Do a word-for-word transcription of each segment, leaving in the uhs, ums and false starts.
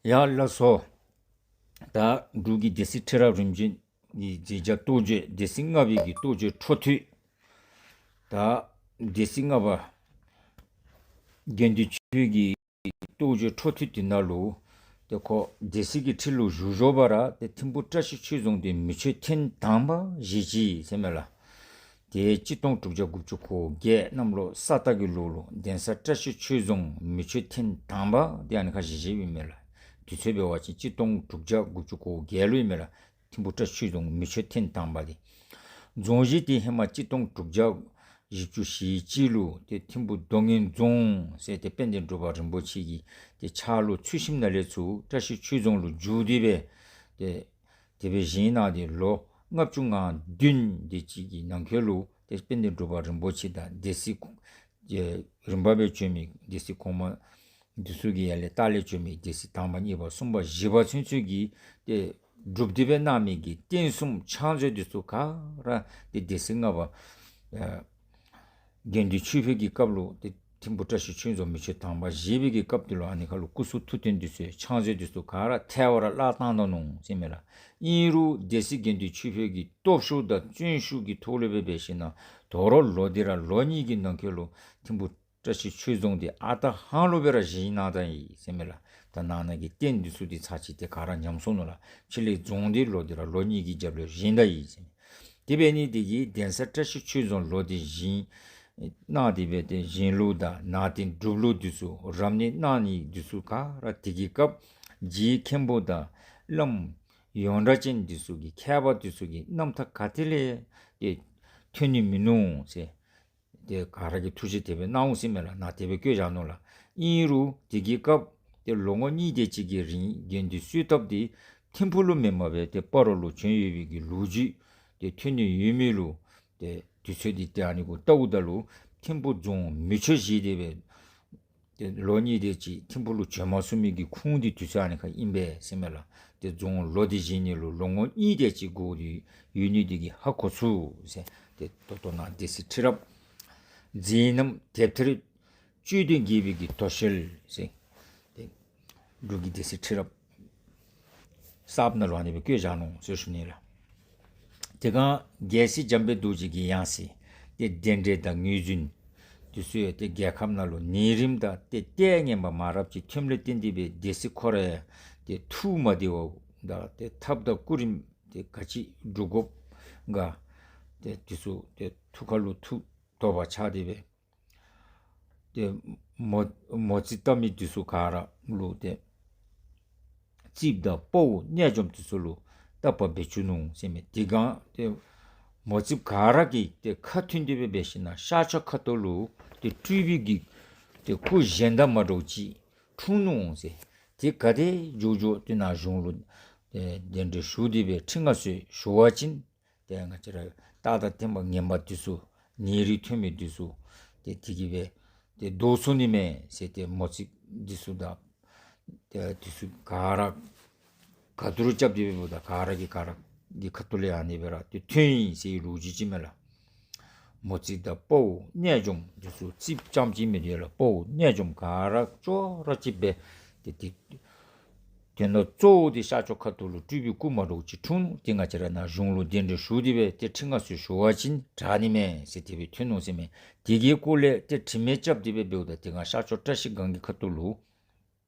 ཡ་ལགས་སོ། ད་འབྲུག་གི་སྡེ་སྲིད་ཁྲི་རབས་རིམ་བྱོན་གྱི་མཛད་བརྒྱ་རྟོགས་བརྗོད་སྡེ་སྲིད་ལྔ་པའི་གི་རྟོགས་བརྗོད་འཕྲོ་མཐུད། ད་སྡེ་སྲིད་ལྔ་པ་དགེ་འདུན་ཆོས་ཀྱི་རྟོགས་བརྗོད་འཕྲོ་མཐུད་དེ་ནང་ལུ་ཏེ་ཁོ་སྡེ་སྲིད་ཀྱི་ཁྲི་ལུ་བཞུགས་བཞུགས་པ་ར་ཏེ་ཐིམ་ཕུ་བཀྲ་ཤིས་ཆོས་རྫོང་འདི་མེ་མཆོད་ཐེངས་དང་པ་བཞེས་ཅི་ཟེར་མས་ལགས། ཏེ་གཅིག་སྟོང་དྲུག་བརྒྱ་དགུ་བཅུ་གོ་བརྒྱད་གནམ་ལོ་ས་རྟ་གི་ལོ་ལུ་གདན་ས་བཀྲ་ཤིས་ཆོས་རྫོང་མེ་མཆོད་ཐེངས་དང་པ་དེ་ཨ་ནི་ཁར་བཞེས་བཞེསཔ་ཨིན་མས་ལགས། དུས་ཚོད་འབད་བ་ཅིན་གཅིག་སྟོང་དྲུག་བརྒྱ་དགུ་བཅུ་གོ་བརྒྱད་ལུ་ཨིན་མས་ལགས། ཐིམ་ཕུ་བཀྲ་ཤིས་ཆོས་རྫོང་མེ་མཆོད་ཐེངས་དང་པ་དེ། རྫོང་གཞི་དེ་ཧེ་མ་གཅིག་སྟོང་དྲུག་བརྒྱ་བཞི་བཅུ་ཞེ་གཅིག་ལུ་ཏེ་ཐིམ་ཕུ་རྡོ་སྔོན་རྫོང་ཟེར་ཏེ་དཔལ་ལྡན་འབྲུག་པ་རིན་པོ་ཆེ་གིས་ཏེ་ཕྱག་ལུ་ཚུད་ཞིནམ་ལས་ཚུར་བཀྲ་ཤིས་ཆོས་རྫོང་ལུ་བསྒྱུར་ཏེ་སྦེ་ཏེ་དེ་སྦེ་བཞེངས་གནང་སྟེ་ལོ་ལྔ་བཅུ་ང་བདུན་དེ་ཅིག་གི་ནང་འཁོད་ལུ་ཏེ་དཔལ་ལྡན་འབྲུག་པ་རིན་པོ་ཆེ་དང་སྡེ་སྲིད་ཨེ་རིམ་པ་སྦེ་བྱོན་མི་སྡེ་སྲིད་གོང་མ་འདི་ཚུ་གི་ཡར་ལས་ལྟག་ལས་བྱོན་མི་སྡེ་སྲིད་དང་པ་གཉིས་པ་གསུམ་པ་བཞི་པ་ཚུན་ཚོད་ཀྱིས་ཏེ་སྒྲུབ་སྟེ་སྦེ་གནང་མི་གི་རྟེན་གསུམ་ཕྱག་མཛོད་འདི་ཚུ་ག་ར་ཏེ་སྡེ་སྲིད་ལྔ་པ་ཨེ་དགེ་འདུན་ཆོས་འཕེལ་གྱི་སྐབས་ལུ་ཏེ་ཐིམ་ཕུ་བཀྲ་ཤིས་ཆོས་རྫོང་མེ་མཆོད་དང་པ་བཞེས་པའི་གི་སྐབས་དེ་ལུ་ཨ་ནི་ཁར་ལུ་སྐུ་གསུང་ཐུགས་རྟེན་འདི་ཚུ་ཕྱག་མཛོད་འདི་ཚུ་ག་ར་ཐལ་བར་བརླག་བཏང་ད་ནུག་ཟེར་མས་ལགས། ཨིན་རུང་སྡེ་སྲིད་དགེ་འདུན་ཆོས་འཕེལ་གྱི་སྟོབས་ཤུགས་དང་བརྩོན་ཤུགས་ཀྱི་ཐོག་ལས་སྦེ་འབད་ཞིན་ན་དོ་རུང་ལོ་དེ་ར་ལོ་གཉིས་ཀྱི་ནང་འཁོད་ལུ་ཐིམ་ཕུ་བཀྲ་ཤིས་ཆོས་རྫོང་འདི་ཨ་རྟག་ཧང་ལུ་སྦེ་ར་བཞེངས་གནང་ད་ཡི་ཟེར་མས་ལགས། ད་ནང་ན་གི་རྟེན་འདི་ཚུ་འདི་ཚར་གཅིག་ཏེ་ག་ར་ཉམས་སོང་ནུག་ལགས། ཕྱི་ལས་རྫོང་འདི་ལོ་དེ་ར་ལོ་གཉིས་ཀྱི་རྒྱབ་ལུ་བཞེངས་ད་ཡི་ཟེར་མས། དེ་འབད་ནི་དེ་གིས་གདན་ས་བཀྲ་ཤིས་ཆོས་རྫོང་ལོ་དེ་བཞེངས་གནང་སྟེ་སྦེ་ཏེ་བཞེངས་ལུགས་དང་ནང་རྟེན་སྒྲུབ་ལུགས་འདི་ཚུ་རབ་གནས་གནང་ནི་འདི་ཚུ་ག་ར་དེ་གི་སྐབས་རྗེ་མཁན་པོ་དང་བླམ་ཡོངས་གྲགས་ཅན་འདི་ཚུ་གི་མཁས་པ་འདི་ཚུ་གི་རྣམ་ཐར་ག་ཏེ་ལས་ཏེ་ཐོན་ནི་མིན་ནུག་ཟེར། ཏེ་ག་ར་གིས་ཐུགས་རྗེ་དེ་སྦེ་གནང་འོང་ཟེར་མས་ལགས། ནཱ་དེ་སྦེ་བཀོད་བཞག་ནུག་ལགས། ཨིན་རུང་དེ་གི་སྐབས་ཏེ་ལོ་ངོ་གཉིས་དེ་ཅིག་གི་རིང་དགེ་འདུན་གསོལ་ཐབ་འདི་ཐིམ་ཕུ་ལུ་མེན་པར་སྦེ་ཏེ་སྤ་རོ་ལུ་བྱོན་ཡོད་པའི་གི་ལོ་རྒྱུས་ཏེ་ཐོན་ནི་ཡོད་མི་ལུ་ཏེ་དུས་ཚོད་འདི་ཏེ་ཨ་ནི་གུ་བལྟཝ་ད་ལུ་ཐིམ་ཕུ་རྫོང་མེ་མཆོད་བཞེས་ཏེ་སྦེ་ཏེ་ལོ་གཉིས་དེ་ཅིག་ཐིམ་ཕུ་ལུ་བྱོན་མ་ཚུགས་མི་གི་ཁུངས་འདི་དུས་ཚོད་ཨ་ནི་ཁར་ཨིན་པས་ཟེར་མས་ལགས། ཏེ་རྫོང་ལོ་དེ་བཞེངས་ནི་ལུ་ལོ་ངོ་གཉིས་དེ་ཅིག་འགོར་ཏེ་ཡོད་ནི་དེ་གིས་ཧ་གོ་ཚུགས་ཟེར། ཏེ་ད་ལྟོ་ནཱ་སྡེ་སྲིད་ཁྲི་རབས་མཛད་རྣམ་དེབ་ཐེར་དཔྱོད་ལྡན་དགྱེས་པའི་གི་དོ་ཤལ་ཟེར་ཏེ་འབྲུག་གི་སྡེ་སྲིད་ཁྲི་རབས་གསརཔ་ནང་ལུ་ཨ་ནི་སྦེ་བཀོད་བཞག་ནུག་ཟེར་ཞུ་ནི་ལགས། དེ་སྒང་རྒྱལ་སྲས་འཇམ་དཔལ་རྡོ་རྗེ་གི་ཡང་སྲིད་ཏེ་གདན་འདྲེན་དང་ངོས་འཛིན་འདི་ཚུ་ཡང་ཏེ་རྒྱལ་ཁབ་ནང་ལུ་ནད་རིམས་དང་ཏེ་ལྟས་ངན་པ་མང་རབས་ཅིག་ཐོནམ་ལས་བརྟེན་ཏེ་སྦེ་སྡེ་སྲིད་ཁོ་ར་ཡང་ཏེ་ཐུགས་མ་བདེ་བ་དང་ཏེ་ཐབས་དང་སྐུ་རིམ་ཏེ་ག་ཅི་སྒྲུབ་དགོཔ་ག་ཏེ་འདི་ཚུ་ཏེ་ཐུགས་ཁ་ལུ་ཐུགས་དོགས་པ་ཆགས་ཏེ་སྦེ་ཏེ་མོ་མོ་རྩིས་བལྟ་མི་འདི་ཚུ་ག་ར་ལུ་ཏེ་རྩིསཔ་དང་དཔའ་བོ་རྣལ་འབྱོརམ་འདི་ཚུ་ལུ་བལྟ་བར་འབད་བཅུག་ནུག་ཟེར་མས། དེ་སྒང་ཏེ་མོ་རྩིསཔ་ག་ར་གིས་ཏེ་ཁ་མཐུན་ཏེ་སྦེ་འབད་ཞིན་ན་ཤར་ཕྱོགས་ཁ་ཐུག་ལུ་ཏེ་སྤྲུལ་པའི་གི་ཏེ་སྐུ་གཞན་དང་མ་འདྲཝ་ཅིག་འཁྲུངས་ནུག་ཟེར། ཏེ་ག་དེ་མགྱོགས་མགྱོགས་ཏེ་ནཱ་གཞུང་ལུ་ཏེ་གདན་འདྲེན་ཞུ་སྟེ་སྦེ་ཁྲི་མངའ་གསོལ་ཞུ་བ་ཅིན་ཏེ་ང་བཅས་ར་རྟགས་དང་བརྟེན་པ་ངན་པ་འདི་ཚུ་ནད་རིགས་ཐོན་མི་འདི་ཚུ་ཏེ་དེ་གིས་སྦེ་ཏེ་བཟློག་ཚུགས་ནི་མས་ཟེར་ཏེ་མོ་རྩིསཔ་འདི་ཚུ་དང་ཏེ་འདི་ཚུ་ག་ར་ག་བསྡུར་རྐྱབ་སྟེ་འབདཝ་ད་ག་ར་གིས་ག་ར་གི་ཁ་ཐུག་ལས་ཨ་ནི་སྦེ་ར་ཏེ་ཐོན་ཡི་ཟེར་བའི་ལོ་རྒྱུས་ཅིག་མས་ལགས། མོ་རྩིསཔ་དང་དཔའ་བོ་རྣལ་འབྱོརམ་འདི་ཚུ་རྩིསཔ་རྐྱངམ་གཅིག་མིན་འདི་ལགས། དཔའ་བོ་རྣལ་འབྱོརམ་ག་ར་ཅོག་ར་གཅིགཔ་སྦེ་ཏེ་ཏེ་དེ་ནང་གཙོ་བོ་འདི་ཤར་ཕྱོགས་ཁ་ཐུག་ལུ་སྤྲུལ་པའི་སྐུ་མ་འདྲཝ་ཅིག་འཁྲུངས་ནུག། ཏེ་ང་བཅས་ར་ནཱ་གཞུང་ལུ་གདན་འདྲེན་ཞུ་སྟེ་སྦེ་ཏེ་ཁྲི་མངའ་གསོལ་ཞུ་བ་ཅིན་དྲག་ནི་མས་ཟེར་དེ་སྦེ་ཐོན་ནུག་ཟེར་མས། དེ་གི་སྐོར་ལས་ཏེ་དྲི་མེད་རྐྱབ་སྟེ་སྦེ་འབདཝ་ད་དེ་སྒང་ཤར་ཕྱོགས་བཀྲ་ཤིས་སྒང་གི་ཁ་ཐུག་ལུ་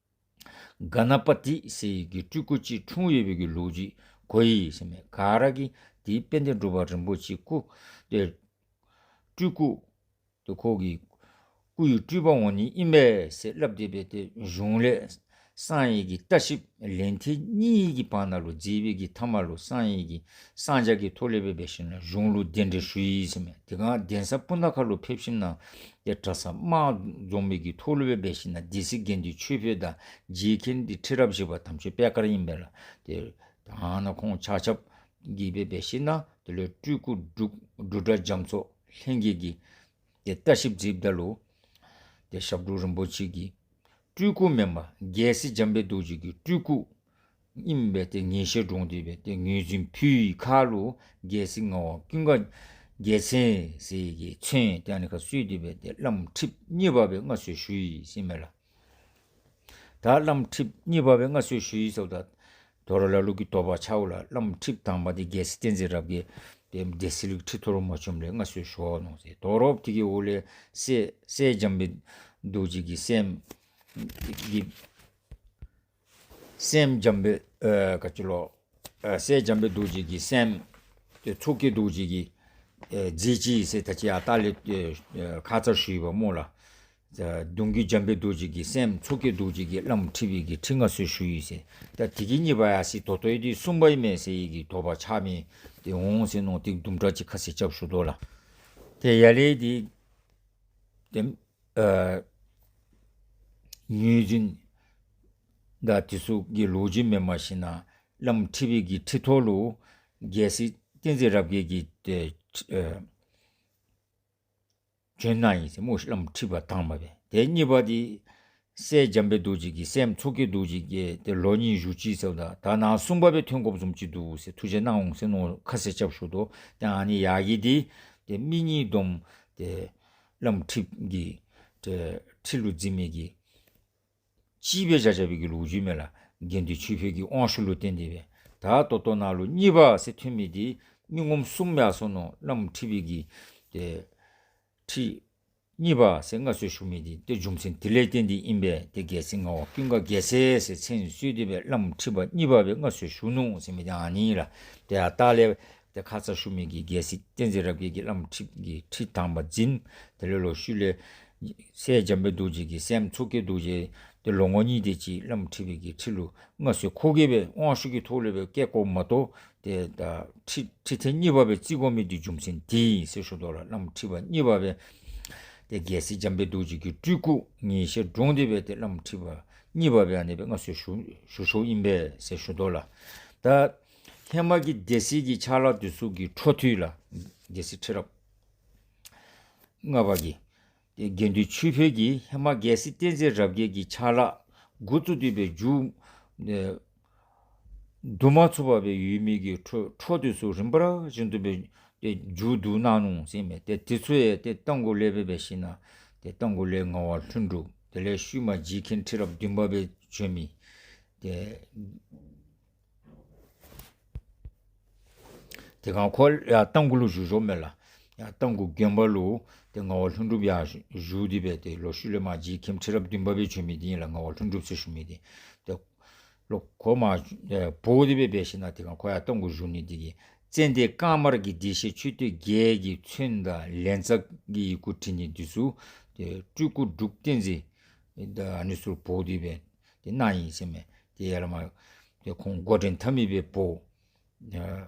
ག་ན་པ་ཏི་ཟེར་བའི་གི་སྤྲུལ་སྐུ་ཅིག་འཁྲུངས་ཡོད་པའི་གི་ལོ་རྒྱུས་གོ་ཡི་ཟེར་མས། ག་ར་གིས་ཏེ་དཔལ་ལྡན་འབྲུག་པ་རིན་པོ་ཆེ་སྐུ་ཏེ་སྤྲུལ་སྐུ་ཏེ་ཁོ་གི་སྐུ་ཡི་སྤྲུལ་པ་འོང་ནི་ཨིན་པས་ཟེར་སླབ་སྟེ་སྦེ་ཏེ་གཞུང་ལས་གསང་བའི་གི་ལྟ་ཞིབ་ལན་ཐེངས་གཉིས་ཀྱི་བར་ན་ལུ་མཛད་པའི་གི་མཐའ་མ་ལུ་གསང་བའི་གི་གསང་རྒྱ་གི་ཐོག་ལས་སྦེ་འབད་ཞིན་ན་གཞུང་ལུ་གདན་འདྲེན་ཞུ་ཡི་ཟེར་མས། དེ་སྒང་གདན་ས་སྤུ་ན་ཁ་ལུ་ཕེབས་ཞིན་ན་ཏེ་གྲྭ་ཚང་དམངས་འཛོམས་པའི་གི་ཐོག་ལུ་སྦེ་འབད་ཞིན་ན་སྡེ་སྲིད་དགེ་འདུན་ཆོས་འཕེལ་དང་རྗེ་མཁན་འདི་ཁྲི་རབས་བཞི་པ་དམ་ཆོས་པད་དཀར་ཨིན་པས་ལགས། ཏེ་ད་ནཱ་ཁོང་ཆ་ཁྱབ་ཀྱིས་སྦེ་འབད་ཞིན་ན་དེ་ལས་སྤྲུལ་སྐུ་འབྲུག་འབྲུག་སྒྲ་རྒྱ་མཚོ་ལྷན་རྒྱས་ཀྱིས་ཏེ་ལྟ་ཞིབ་མཛདཔ་ད་ལུ་ཏེ་ཞབས་དྲུང་རིན་པོ་ཆེ་གི་སྤྲུལ་སྐུ་མེན་པར་རྒྱལ་སྲས་འཇམ་དཔལ་རྡོ་རྗེ་གི་སྤྲུལ་སྐུ་ཨིནམ་སྦེ་ཏེ་ངེས་ཤེས་འདྲོངས་ཏེ་སྦེ་ཏེ་ངོས་འཛིན་ཕུལ་བའི་ཁར་ལུ་རྒྱལ་སྲས་ངག་དབང་ཀུན་དགའ་རྒྱལ་མཚན་ཟེར་གྱི་མཚན་ཏེ་ཨ་ནི་ཁར་གསོལ་ཏེ་སྦེ་ཏེ་བླམ་ཁྲིཔ་གཉིས་པ་སྦེ་མངའ་གསོལ་ཞུ་ཡི་ཟེར་མས་ལགས། ད་བླམ་ཁྲིཔ་གཉིས་པ་སྦེ་མངའ་གསོལ་ཞུ་ཡི་ཟེརཝ་ད་དོ་རུང་ལ་ལུ་གིས་དོགས་པ་ཆགས་འོང་ལགས། བླམ་ཁྲིཔ་དང་པ་འདི་རྒྱལ་སྲས་བསྟན་འཛིན་རབ་རྒྱས་ཏེ་སྡེ་སྲིད་ལུ་ཁྲི་ཐོག་ལུ་མ་བྱོནམ་ལས་མངའ་གསོལ་ཞུ་ནུག་ཟེར། དོ་རུང་དེ་གི་འོག་ལས་སྲས་སྲས་འཇམ་དཔལ་རྡོ་རྗེ་གི་སྲསམོ་གི་སྲསམོ་འཇམ་དཔལ་ཨེ་ག་ཅི་ལོ་ཨེ་སྲས་འཇམ་དཔལ་རྡོ་རྗེ་གི་སྲསམོ་ཏེ་མཚོ་སྐྱེས་རྡོ་རྗེ་གིས་ཨེ་མཛད་ཅི་ཟེར་ད་ཅི་ཡར་ལྟག་ལས་ཨེ་ཨེ་ཁ་ཙ་ཞུ་ཡི་པ་སྨོ་ལགས། ཨེ་གདུང་བརྒྱུད་འཇམ་དཔལ་རྡོ་རྗེ་གི་སྲསམོ་མཚོ་སྐྱེས་རྡོ་རྗེ་གིས་བླམ་ཁྲིཔ་གི་ཁྲི་མངའ་གསོལ་ཞུ་ཡི་ཟེར། ད་དེ་གི་གཉིས་པ་ཡར་སོ་ཡི། ད་ལྟོ་ཡོད་དེ་གསུམ་པ་ཨིན་མས་ཟེར་ཡི་གི་དོགས་པ་ཆགས་མི་དེ་འོང་ཟེར་མནོ་སྟེ་དུམ་གྲ་ཅིག་ཁ་གསལ་རྐྱབ་ཞུ་དོ་ལགས། ཏེ་ཡར་ལས་འདི་ཏེ་ཨ་ངོས་འཛིན་དང་དེ་ཚུ་གི་ལོ་རྒྱུས་མེནམ་ཞིན་ན་བླམ་ཁྲིཔ་གི་ཁྲི་ཐོག་ལུ་རྒྱལ་སྲས་བསྟན་འཛིན་རབ་རྒྱས་ཀྱིས་ཏེ་ཨ་བྱོན་གནང་ཡི་ཟེར་སྨོ་ལགས། བླམ་ཁྲིཔ་དང་པ་སྦེ། ཏེ་གཉིས་པ་འདི་སྲས་འཇམ་དཔལ་རྡོ་རྗེ་གི་སྲསམོ་མཚོ་སྐྱེས་རྡོ་རྗེ་གིས་ཏེ་ལོ་གཉིས་བཞུགས་ཅི་ཟེརཝ་ད་ད་ནཱ་གསུམ་པ་སྦེ་ཐོན་དགོཔ་བཟུམ་ཅིག་འདུག་ཟེར་ཐུགས་བཞེད་གནང་འོང་ཟེར་མནོ་ཁ་གསལ་རྐྱབ་ཞུ་དོ། ཏེ་ཨ་ནི་ཡར་གྱི་འདི་ཏེ་མི་གཉིས་བསྡོམས་ཏེ་བླམ་ཁྲིཔ་གི་ཏེ་ཁྲི་ལུ་འཛེགས་མི་གི་གཅིག་སྦེ་བཞག་བཞག་པའི་གི་ལོ་རྒྱུས་མས་ལགས། དགེ་འདུན་ཆོས་འཕེལ་གྱི་དབང་ཤུགས་ལུ་བརྟེན་ཏེ་སྦེ། ད་ད་ལྟོ་ནཱ་ལུ་གཉིས་པ་ཟེར་ཐོན་མི་འདི་མི་ངོམ་གསུམ་ཡར་སོ་ནུག། བླམ་ཁྲིཔ་གི་ཏེ་ཁྲི་གཉིས་པ་ཟེར་མངའ་གསོལ་ཞུ་མི་འདི་ཏེ་རྒྱུ་མཚན་དེ་ལས་བརྟེན་ཏེ་ཨིན་པས། ཏེ་རྒྱལ་སྲས་ངག་དབང་ཀུན་དགའ་རྒྱལ་མཚན་ཟེར་མཚན་གསོལ་ཏེ་སྦེ་བླམ་ཁྲིཔ་གཉིས་པ་སྦེ་མངའ་གསོལ་ཞུ་ནུག་ཟེར་མི་འདི་ཨ་ནི་ལགས། ཏེ་ཡར་ལྟག་ལས་ཏེ་ཁ་ཙ་ཞུ་མི་གི་རྒྱལ་སྲས་བསྟན་འཛིན་རབ་རྒྱས་ཀྱིས་བླམ་ཁྲིཔ་གི་ཁྲི་དང་པ་འཛིན། དེ་ལས་ལོག་ཤུལ་ལས་སྲས་འཇམ་དཔལ་རྡོ་རྗེ་གི་སྲསམོ་མཚོ་སྐྱེས་རྡོ་རྗེ་ཏེ་ལོ་ངོ་གཉིས་དེ་ཅིག་བླམ་ཁྲིཔ་གི་ཁྲི་ལུ་མངའ་གསོལ་ཁོ་གིས་སྦེ་དབང་ཤུགས་ཀྱི་ཐོག་ལས་སྦེ་བཀལ་དགོཔ་མ་གཏོགས་ཏེ་ད་ཁྲི་ཁྲི་ཐེངས་གཉིས་པ་སྦེ་བརྩི་དགོ་མི་འདི་རྒྱུ་མཚན་དེ་ཨིན་ཟེར་ཞུ་དོ་ལགས། བླམ་ཁྲིཔ་གཉིས་པ་སྦེ་ཏེ་རྒྱལ་སྲས་འཇམ་དཔལ་རྡོ་རྗེ་གི་སྤྲུལ་སྐུ་ངེས་ཤེས་འདྲོངས་ཏེ་སྦེ་ཏེ་བླམ་ཁྲིཔ་གཉིས་པ་སྦེ་ཨ་ནི་སྦེ་མངའ་གསོལ་ཞུ་ཞུ་ཞུཝ་ཨིན་པས་ཟེར་ཞུ་དོ་ལགས། ད་ཧེ་མ་གི་སྡེ་སྲིད་ཀྱི་ཕྱག་ལཱ་འདི་ཚུ་གི་འཕྲོ་མཐུད་ལགས། སྡེ་སྲིད་ཁྲི་རབས་ལྔ་པ་གི་ཏེ་དགེ་འདུན་ཆོས་འཕེལ་གྱིས་ཧེ་མ་རྒྱལ་སྲས་བསྟན་འཛིན་རབ་རྒྱས་ཀྱི་ཕྱག་ལཱ་འགོ་བཙུགས་ཏེ་སྦེ་མཇུག་ཨེ་བསྡུ་མ་ཚུགས་པར་སྦེ་ཡོད་མི་གི་འཕྲོ་འཕྲོ་འདི་ཚུ་རིམ་པ་བཞིན་དུ་སྦེ་ཏེ་མཇུག་བསྡུ་གནང་ནུག་ཟེར་མས། ཏེ་དེ་ཚུ་ཡང་ཏེ་རྟ་མགོ་ལས་སྦེ་འབད་ཞིན་ན་ཏེ་རྟ་མགོ་ལས་ངག་དབང་ལྷུན་གྲུབ། དེ་ལས་ཤུལ་མ་རྗེ་མཁན་ཁྲི་རབས་བདུན་པ་སྦེ་བྱོན་མི་ཏེ་དེ་སྒང་ཁོ་ཡར་རྟ་མགོ་ལུ་བཞུགས་བཞུགསཔ་མས་ལགས། ཡར་རྟ་མགོ་དགོན་པ་ལུ་ཏེ་ངག་དབང་ལྷུན་གྲུབ་ཡར་བཞུགས་ཏེ་སྦེ་ཏེ་ལོག་ཤུལ་ལས་མར་རྗེ་མཁན་ཁྲི་རབས་བདུན་པ་སྦེ་བྱོན་མི་འདི་ཨིན་ལགས། ངག་དབང་ལྷུན་གྲུབ་ཟེར་ཞུ་མི་འདི། ཏེ་ལོག་ཁོ་མར་ཨེ་འབོ་སྟེ་སྦེ་འབད་ཞིན་ན་དེ་སྒང་ཁོ་ཡར་རྟ་མགོ་བཞུགས་ནི་འདི་གིས་ཙན་དན་དཀར་དམར་གྱི་བདེ་གཤེགས་མཆོད་རྟེན་བརྒྱད་ཀྱི་ཚོན་དང་ལཉྫ་གི་ཡི་གུ་བྲི་ནི་འདི་ཚུ་ཏེ་སྤྲུལ་སྐུ་འབྲུག་བསྟན་འཛིན་ད་ཨ་ནི་ཚུ་འབོ་སྟེ་སྦེ་ཏེ་གནང་ཡི་ཟེར་མས། ཏེ་ཡར་ལས་མར་ཏེ་ཁོང་འགོ་འདྲེན་འཐབ་མི་སྦེ་འབོ་ཨ་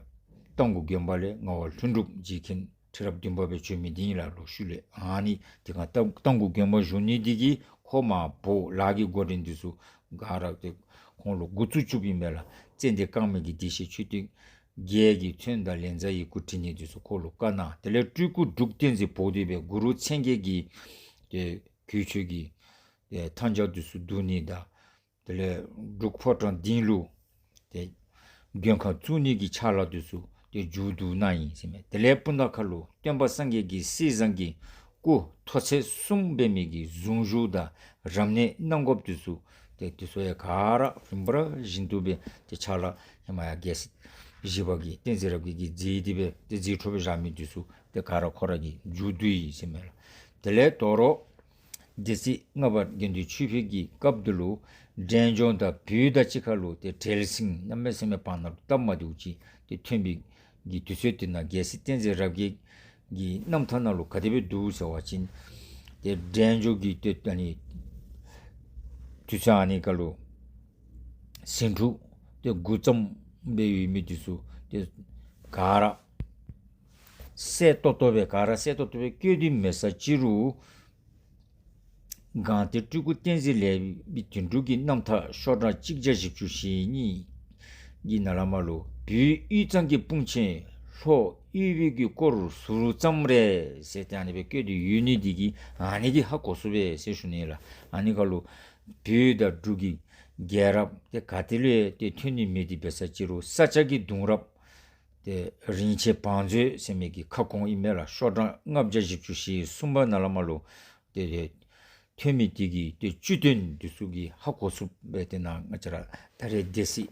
རྟ་མགོ་དགོན་པ་ལས་ངག་དབང་ལྷུན་གྲུབ་རྗེ་མཁན་ཁྲི་རབས་བདུན་པ་སྦེ་བྱོན་མི་འདི་ཨིན་ལགས། ལོག་ཤུལ་ལས་ཨ་ནི་དེ་སྒང་རྟ་རྟ་མགོ་དགོན་པ་བཞུགས་ནི་འདི་གིས་ཁོ་མར་འབོ་ལཱ་གི་འགོ་འདྲེན་འདི་ཚུ་ག་ར་ཏེ་ཁོང་ལུ་འགོ་བཙུགས་བཅུགཔ་ཨིན་པས་ལགས། ཙན་དན་དཀར་དམར་གྱི་བདེ་གཤེགས་མཆོད་རྟེན་བརྒྱད་ཀྱི་ཚོན་དང་ལཉྫ་ཡི་གུ་བྲི་ནི་འདི་ཚུ་ཁོ་ལུ་བཀའ་གནང་། དེ་ལས་སྤྲུལ་སྐུ་འབྲུག་བསྟན་འཛིན་འབོ་སྟེ་སྦེ་གུ་རུ་མཚན་བརྒྱད་ཀྱི་ཏེ་གོས་ཆེན་གྱི་ཏེ་མཐའ་འཇག་འདི་ཚུ་བསྡུ་ནི་དང་དེ་ལས་འབྲུག་ཕོ་བྲང་སྡིངས་ལུ་ཏེ་མགོན་ཁང་བཙུགས་ནི་གི་ཕྱག་ལཱ་འདི་ཚུ་ཏེ་མཇུག་བསྡུ་གནང་ཡི་ཟེར་མས། དེ་ལས་སྤུངས་ཐང་ཁ་ལུ་སྟོན་པ་སངས་རྒྱས་ཀྱི་གསེར་ཟངས་ཀྱི་སྐུ་ཐོག་ཚད་གསུམ་འབད་མི་གི་གཟུངས་གཞུག་དང་རབ་གནས་གནང་དགོཔ་འདི་ཚུ་ཏེ་འདི་ཚུ་ཡང་ག་ར་རིམ་པ་བཞིན་དུ་སྦེ་ཏེ་ཕྱག་ལཱ་ཧེ་མ་ཡར་རྒྱལ་སྲས་བཞི་པ་གིས་བསྟན་འཛིན་རབ་རྒྱས་ཀྱིས་མཛད་དེ་སྦེ་ཏེ་མཛད་འཕྲོ་སྦེ་བཞག་མི་འདི་ཚུ་ཏེ་ག་ར་ཁོ་ར་གིས་མཇུག་བསྡུ་ཡི་ཟེར་མས་ལགས། དེ་ལས་དོ་རུང་སྡེ་སྲིད་ལྔ་པ་དགེ་འདུན་ཆོས་འཕེལ་གྱི་སྐབས་འདི་ལུ་འབྲས་ལྗོངས་དང་བོད་དང་གཅིག་ཁར་ལུ་ཏེ་བྲེལ་ཟིང་གནམ་མེད་ས་མེད་བར་ན་ལུ་སྟབས་མ་བདེཝ་ཅིག་ཏེ་ཐོན་པའི་གི་དུས་ཚོད་དེ་ནང་རྒྱལ་སྲས་བསྟན་འཛིན་རབ་རྒྱས་ཀྱི་རྣམ་ཐར་ནང་ལུ་ག་དེ་སྦེ་འདུག་ཟེར་བ་ཅིན་ཏེ་འབྲས་ལྗོངས་ཀྱི་ཏེ་ཨ་ནི་དུས་ཚོད་ཨ་ནི་ཁར་ལུ་ཟིང་འཁྲུག་ཏེ་འགོ་བརྩམས་སྦེ་ཡོད་མི་འདི་ཚུ་ཏེ་ག་ར་གསལ་ཏོག་ཏོ་སྦེ་ག་ར་གསལ་ཏོག་ཏོ་སྦེ་བཀོད་དེ་མེད་ས་ཅིག་རུང་གང་སྟེ་སྤྲུལ་སྐུ་བསྟན་འཛིན་ལེགས་པའི་དོན་གྲུབ་ཀྱི་རྣམ་ཐར་ཤོག་གྲངས་གཅིག་བརྒྱ་བཞི་བཅུ་ཞེ་གཉིས་ཀྱི་ནང་ལས་མར་ལུ་བོད་དབུས་གཙང་གི་དཔུང་ཆེན་ལྷོ་དབུས་པའི་གི་སྐོར་ཟུར་ཙམ་རེ་ཟེར་ཏེ་ཨ་ནི་སྦེ་བཀོད་དེ་ཡོད་ནི་འདི་གིས་ཨ་ནི་གིས་ཧ་གོ་ཚུགས་པས་ཟེར་ཞུ་ནི་ལགས། ཨ་ནི་ཁར་ལུ་བོད་དང་འབྲུག་གི་རྒྱལ་རབས་ཏེ་ག་ཏེ་ལས་ཏེ་ཐོན་ནི་མེད་དེ་འབད་ས་ཅིག་རུང་ས་སྐྱ་གི་གདུང་རབས་ཏེ་རིན་ཆེན་བང་མཛོད་ཟེར་མི་གི་ཁ་སྐོང་ཨིན་མས་ལགས། ཤོག་གྲངས་ལྔ་བརྒྱ་བཞི་བཅུ་ཞེ་གསུམ་པ་ནང་ལས་མར་ལུ་ཏེ་ཏེ་ ཐོན་མི་དེ་གི་ཏེ་བཅུད་དོན་འདི་ཚུ་གི་ཧ་གོ་ཚུགསཔ་སྦེ་ཏེ་ནཱ་ང་བཅས་ར་ད་རེས་སྡེ་སྲིད་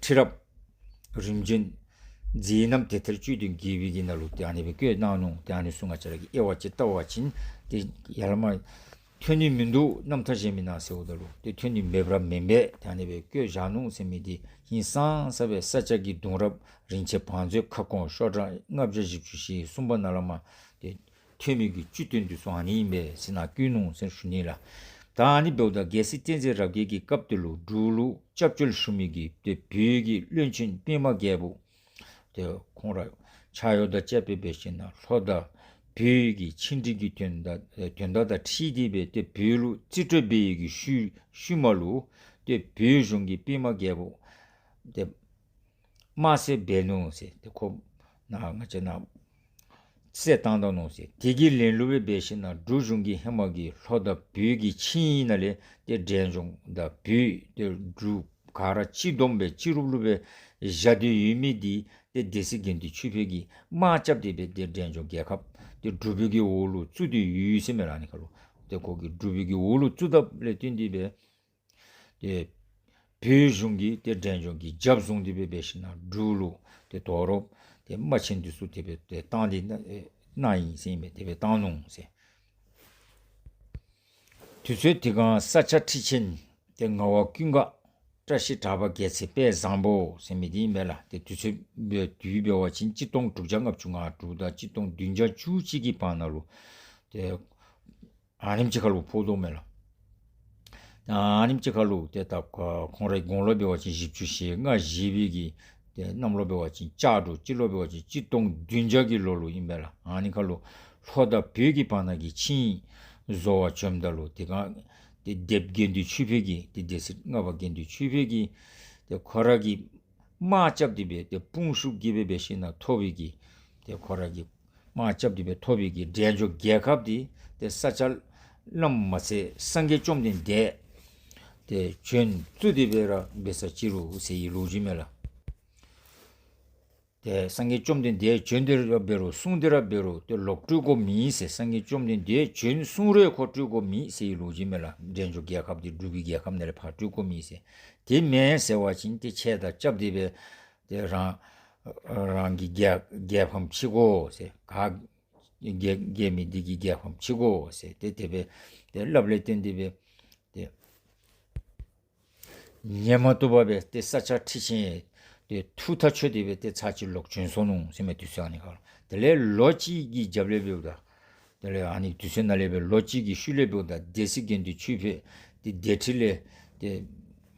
ཁྲི་རབས་རིམ་བྱོན་མཛད་རྣམ་དེབ་ཐེར་བཅུད་དོན་རྒྱས་པའི་གི་ནང་ལུ་ཏེ་ཨ་ནི་སྦེ་བཀོད་གནང་ནུག། ཏེ་ཨ་ནི་ཚུ་ང་བཅས་ར་གིས་དབྱེ་བ་ཅིག་བལྟ་བ་ཅིན་ཏེ་ཡར་ལས་མར་ཐོན་ནི་མིན་འདུག། རྣམ་ཐར་གཞན་མི་ནང་ཟེརཝ་ད་ལུ་ཏེ་ཐོན་ནི་མེདཔ་ར་མེན་པས། ཏེ་ཨ་ནི་སྦེ་བཀོད་བཞག་ནུག་ཟེར་མི་འདི་ཧིང་སངས་ས་སྦེ་ས་སྐྱ་གི་གདུང་རབས་རིན་ཆེན་བང་མཛོད་ཁ་སྐོང་ཤོག་གྲངས་ལྔ་བརྒྱ་བཞི་བཅུ་ཞེ་གསུམ་པ་ནང་ལས་མར་ཏེ་ཐོན་མི་གི་བཅུད་དོན་འདི་ཚུ་ཨ་ནི་ཨིན་པས་ཟེར་ནཱ་བཀོད་ནུག་ཟེར་ཞུ་ནི་ལགས། ད་ཨ་ནི་འབདཝ་ད་རྒྱལ་སྲས་བསྟན་འཛིན་རབ་རྒྱས་ཀྱི་སྐབས་དེ་ལུ་འབྲུག་ལུ་སྐྱབས་བཅོལ་ཞུ་མི་གི་ཏེ་བོད་ཀྱི་བློན་ཆེན་པདྨ་རྒྱལ་པོ་ཏེ་ཁོང་ར་ཕྱག་གཡོག་དང་བཅས་པ་འབད་ཞིན་ན་ལྷོ་དང་བོད་ཀྱི་ཆིངས་འགྲིག་གི་དོན་དག་དོན་དག་དང་འཁྲིལ་ཏེ་སྦེ་ཏེ་བོད་ལུ་རྩིས་སྤྲོད་འབད་བའི་གི་ཤུལ་ཤུལ་མ་ལུ་ཏེ་བོད་གཞུང་གིས་པདྨ་རྒྱལ་པོ་ཏེ་དམར་བསད་འབད་ནུག་ཟེར། ཏེ་ཁོ་ནཱ་ང་བཅས་ནཱ་བསད་བཏང་ད་ནུག་ཟེར། དེ་གི་ལན་ལུ་སྦེ་འབད་ཞིན་ན་འབྲུག་གཞུང་གིས་ཧེ་མ་གི་ལྷོ་དང་བོད་ཀྱི་ཆིངས་ཡིག་ནང་ལས་ཏེ་འབྲས་ལྗོངས་དང་བོད་ཏེ་འབྲུག་ག་ར་གཅིག་བསྡོམས་སྦེ་གཅིག་རུབ་ལུ་སྦེ་བཞག་སྟེ་ཡོད་མི་འདི་ཏེ་སྡེ་སྲིད་དགེ་འདུན་ཆོས་འཕེལ་གྱིས་དམག་རྐྱབ་སྟེ་སྦེ་ཏེ་འབྲས་ལྗོངས་རྒྱལ་ཁབ་ཏེ་འབྲུག་པའི་གི་འོག་ལུ་བཙུགས་ཏེ་ཡོད་ཟེར་མས་ལགས། ཨ་ནི་ཁར་ལུ་ཏེ་ཁོ་གིས་འབྲུག་པའི་གི་འོག་ལུ་བཙུགས་དཝ་ལས་བརྟེན་ཏེ་སྦེ་ཏེ་བོད་གཞུང་གིས་ཏེ་འབྲས་ལྗོངས་ཀྱི་རྒྱབ་བཟུང་སྟེ་སྦེ་འབད་ཞིན་ན་འབྲུག་ལུ་ཏེ་དོ་རུང་ཏེ་དམག་ཆེན་འདི་ཚུ་དེ་སྦེ་ཏེ་བཏང་སྟེ་གནང་ཡི་ཟེར་ཨིན་པས། དེ་སྦེ་བཏང་ནུག་ཟེར། དུས་ཚོད་དེ་སྒང་ས་སྐྱ་ཁྲི་ཆེན་ཏེ་ངག་དབང་ཀུན་དགའ་བཀྲ་ཤིས་གྲགས་པ་རྒྱལ་མཚན་དཔལ་བཟང་པོ་ཟེར་མི་འདི་ཨིན་པས་ལགས། ཏེ་དུས་ཚོད་འབད་དུས་འབད་བ་ཅིན་གཅིག་སྟོང་དྲུག་བརྒྱ་ལྔ་བཅུ་ང་དྲུག་དང་གཅིག་སྟོང་བདུན་བརྒྱ་བཅུ་གཅིག་གི་བར་ན་ལུ་ཏེ་ཨ་ནེམ་ཅིག་ཁར་ལུ་ཕོག་དོ་མས་ལགས། ཨ་ནེམ་ཅིག་ཁར་ལུ་ཏེ་ད་ཁོང་རའི་དགུང་ལོ་འབད་བ་ཅིན་བཞི་བཅུ་ཞེ་ལྔ་བཞེས་པའི་གི་ཏེ་གནམ་ལོ་འབད་བ་ཅིན་ལྕགས་འབྲུག། སྤྱི་ལོ་འབད་བ་ཅིན་གཅིག་སྟོང་བདུན་བརྒྱ་གི་ལོ་ལུ་ཨིན་པས་ལགས། ཨ་ནི་ཁར་ལུ་ལྷོ་དང་བོད་ཀྱི་བར་ན་གི་ཆིངས་བཟོ་བར་བྱོནམ་ད་ལུ་དེ་སྒང་ཏེ་སྡེ་པ་དགེ་འདུན་ཆོས་འཕེལ་གྱིས་ཏེ་སྡེ་སྲིད་ལྔ་པ་དགེ་འདུན་ཆོས་འཕེལ་གྱིས་ཏེ་ཁོ་ར་གིས་དམག་རྐྱབ་སྟེ་སྦེ་ཏེ་དཔུང་ཤུགས་ཀྱིས་སྦེ་འབད་ཞིན་ན་ཐོབ་པའི་གི་ཏེ་ཁོ་ར་གིས་དམག་རྐྱབ་སྟེ་སྦེ་ཐོབ་པའི་གི་འབྲས་ལྗོངས་རྒྱལ་ཁབ་འདི་ཏེ་ས་སྐྱ་བླམ་མ་ཚད་སངས་རྒྱས་བཅོམ་ལྡན་འདས་ཏེ་བྱོན་བཙུགས་ཏེ་སྦེ་ར་འབད་ས་ཅི་རུང་ཟེར་བའི་ལོ་རྒྱུས་མས་ལགས། ཏེ་སངས་རྒྱས་བཅོམ་ལྡན་འདས་བྱོན་ཏེ་ར་འབད་རུང་གསུངས་ཏེ་ར་འབད་རུང་ཏེ་ལོག་སྤྲོད་དགོཔ་མེད་ཟེར། སངས་རྒྱས་བཅོམ་ལྡན་འདས་བྱོན་གསུངས་རུང་ཁོ་སྤྲོད་དགོཔ་མེད་ཟེར་བའི་ལོ་རྒྱུས་མས་ལགས། འབྲས་ལྗོངས་རྒྱལ་ཁབ་འདི་འབྲུག་པའི་རྒྱལ་ཁབ་ནང་ལས་ཕར་སྤྲོད་དགོཔ་མེད་ཟེར། དེ་མེན་ཟེར་བ་ཅིན་ཏེ་ཁྱེད་དང་རྐྱབ་སྟེ་སྦེ་ཏེ་རང་རང་གི་རྒྱལ་རྒྱལ་ཕམ་ཕྱི་དགོ་ཟེར། ག་རྒྱལ་རྒྱལ་མི་འདི་གི་རྒྱལ་ཕམ་ཕྱི་དགོ་ཟེར་ཏེ་དེ་སྦེ་ཏེ་སླབ་ལས་བརྟེན་ཏེ་སྦེ་ཏེ་ཉན་མ་བཏུབ་པར་སྦེ་ཏེ་ས་སྐྱ་ཁྲི་ཆེན་ཏེ་ཐུགས་ཐག་ཆོད་དེ་སྦེ་ཏེ་ཚར་གཅིག་ལོག་བྱོན་སོང་ནུག་ཟེར་མས། དུས་ཚོད་ཨ་ནི་ཁར་ལུ་དེ་ལས་ལོ་གཅིག་གི་རྒྱབ་ལས་འབདཝ་ད་དེ་ལས་ཨ་ནི་དུས་ཚོད་ནང་ལས་སྦེ་ལོ་གཅིག་གི་ཤུལ་ལས་འབདཝ་ད་སྡེ་སྲིད་དགེ་འདུན་ཆོས་འཕེལ་ཏེ་སྡེ་ཁྲི་ལས་ཏེ་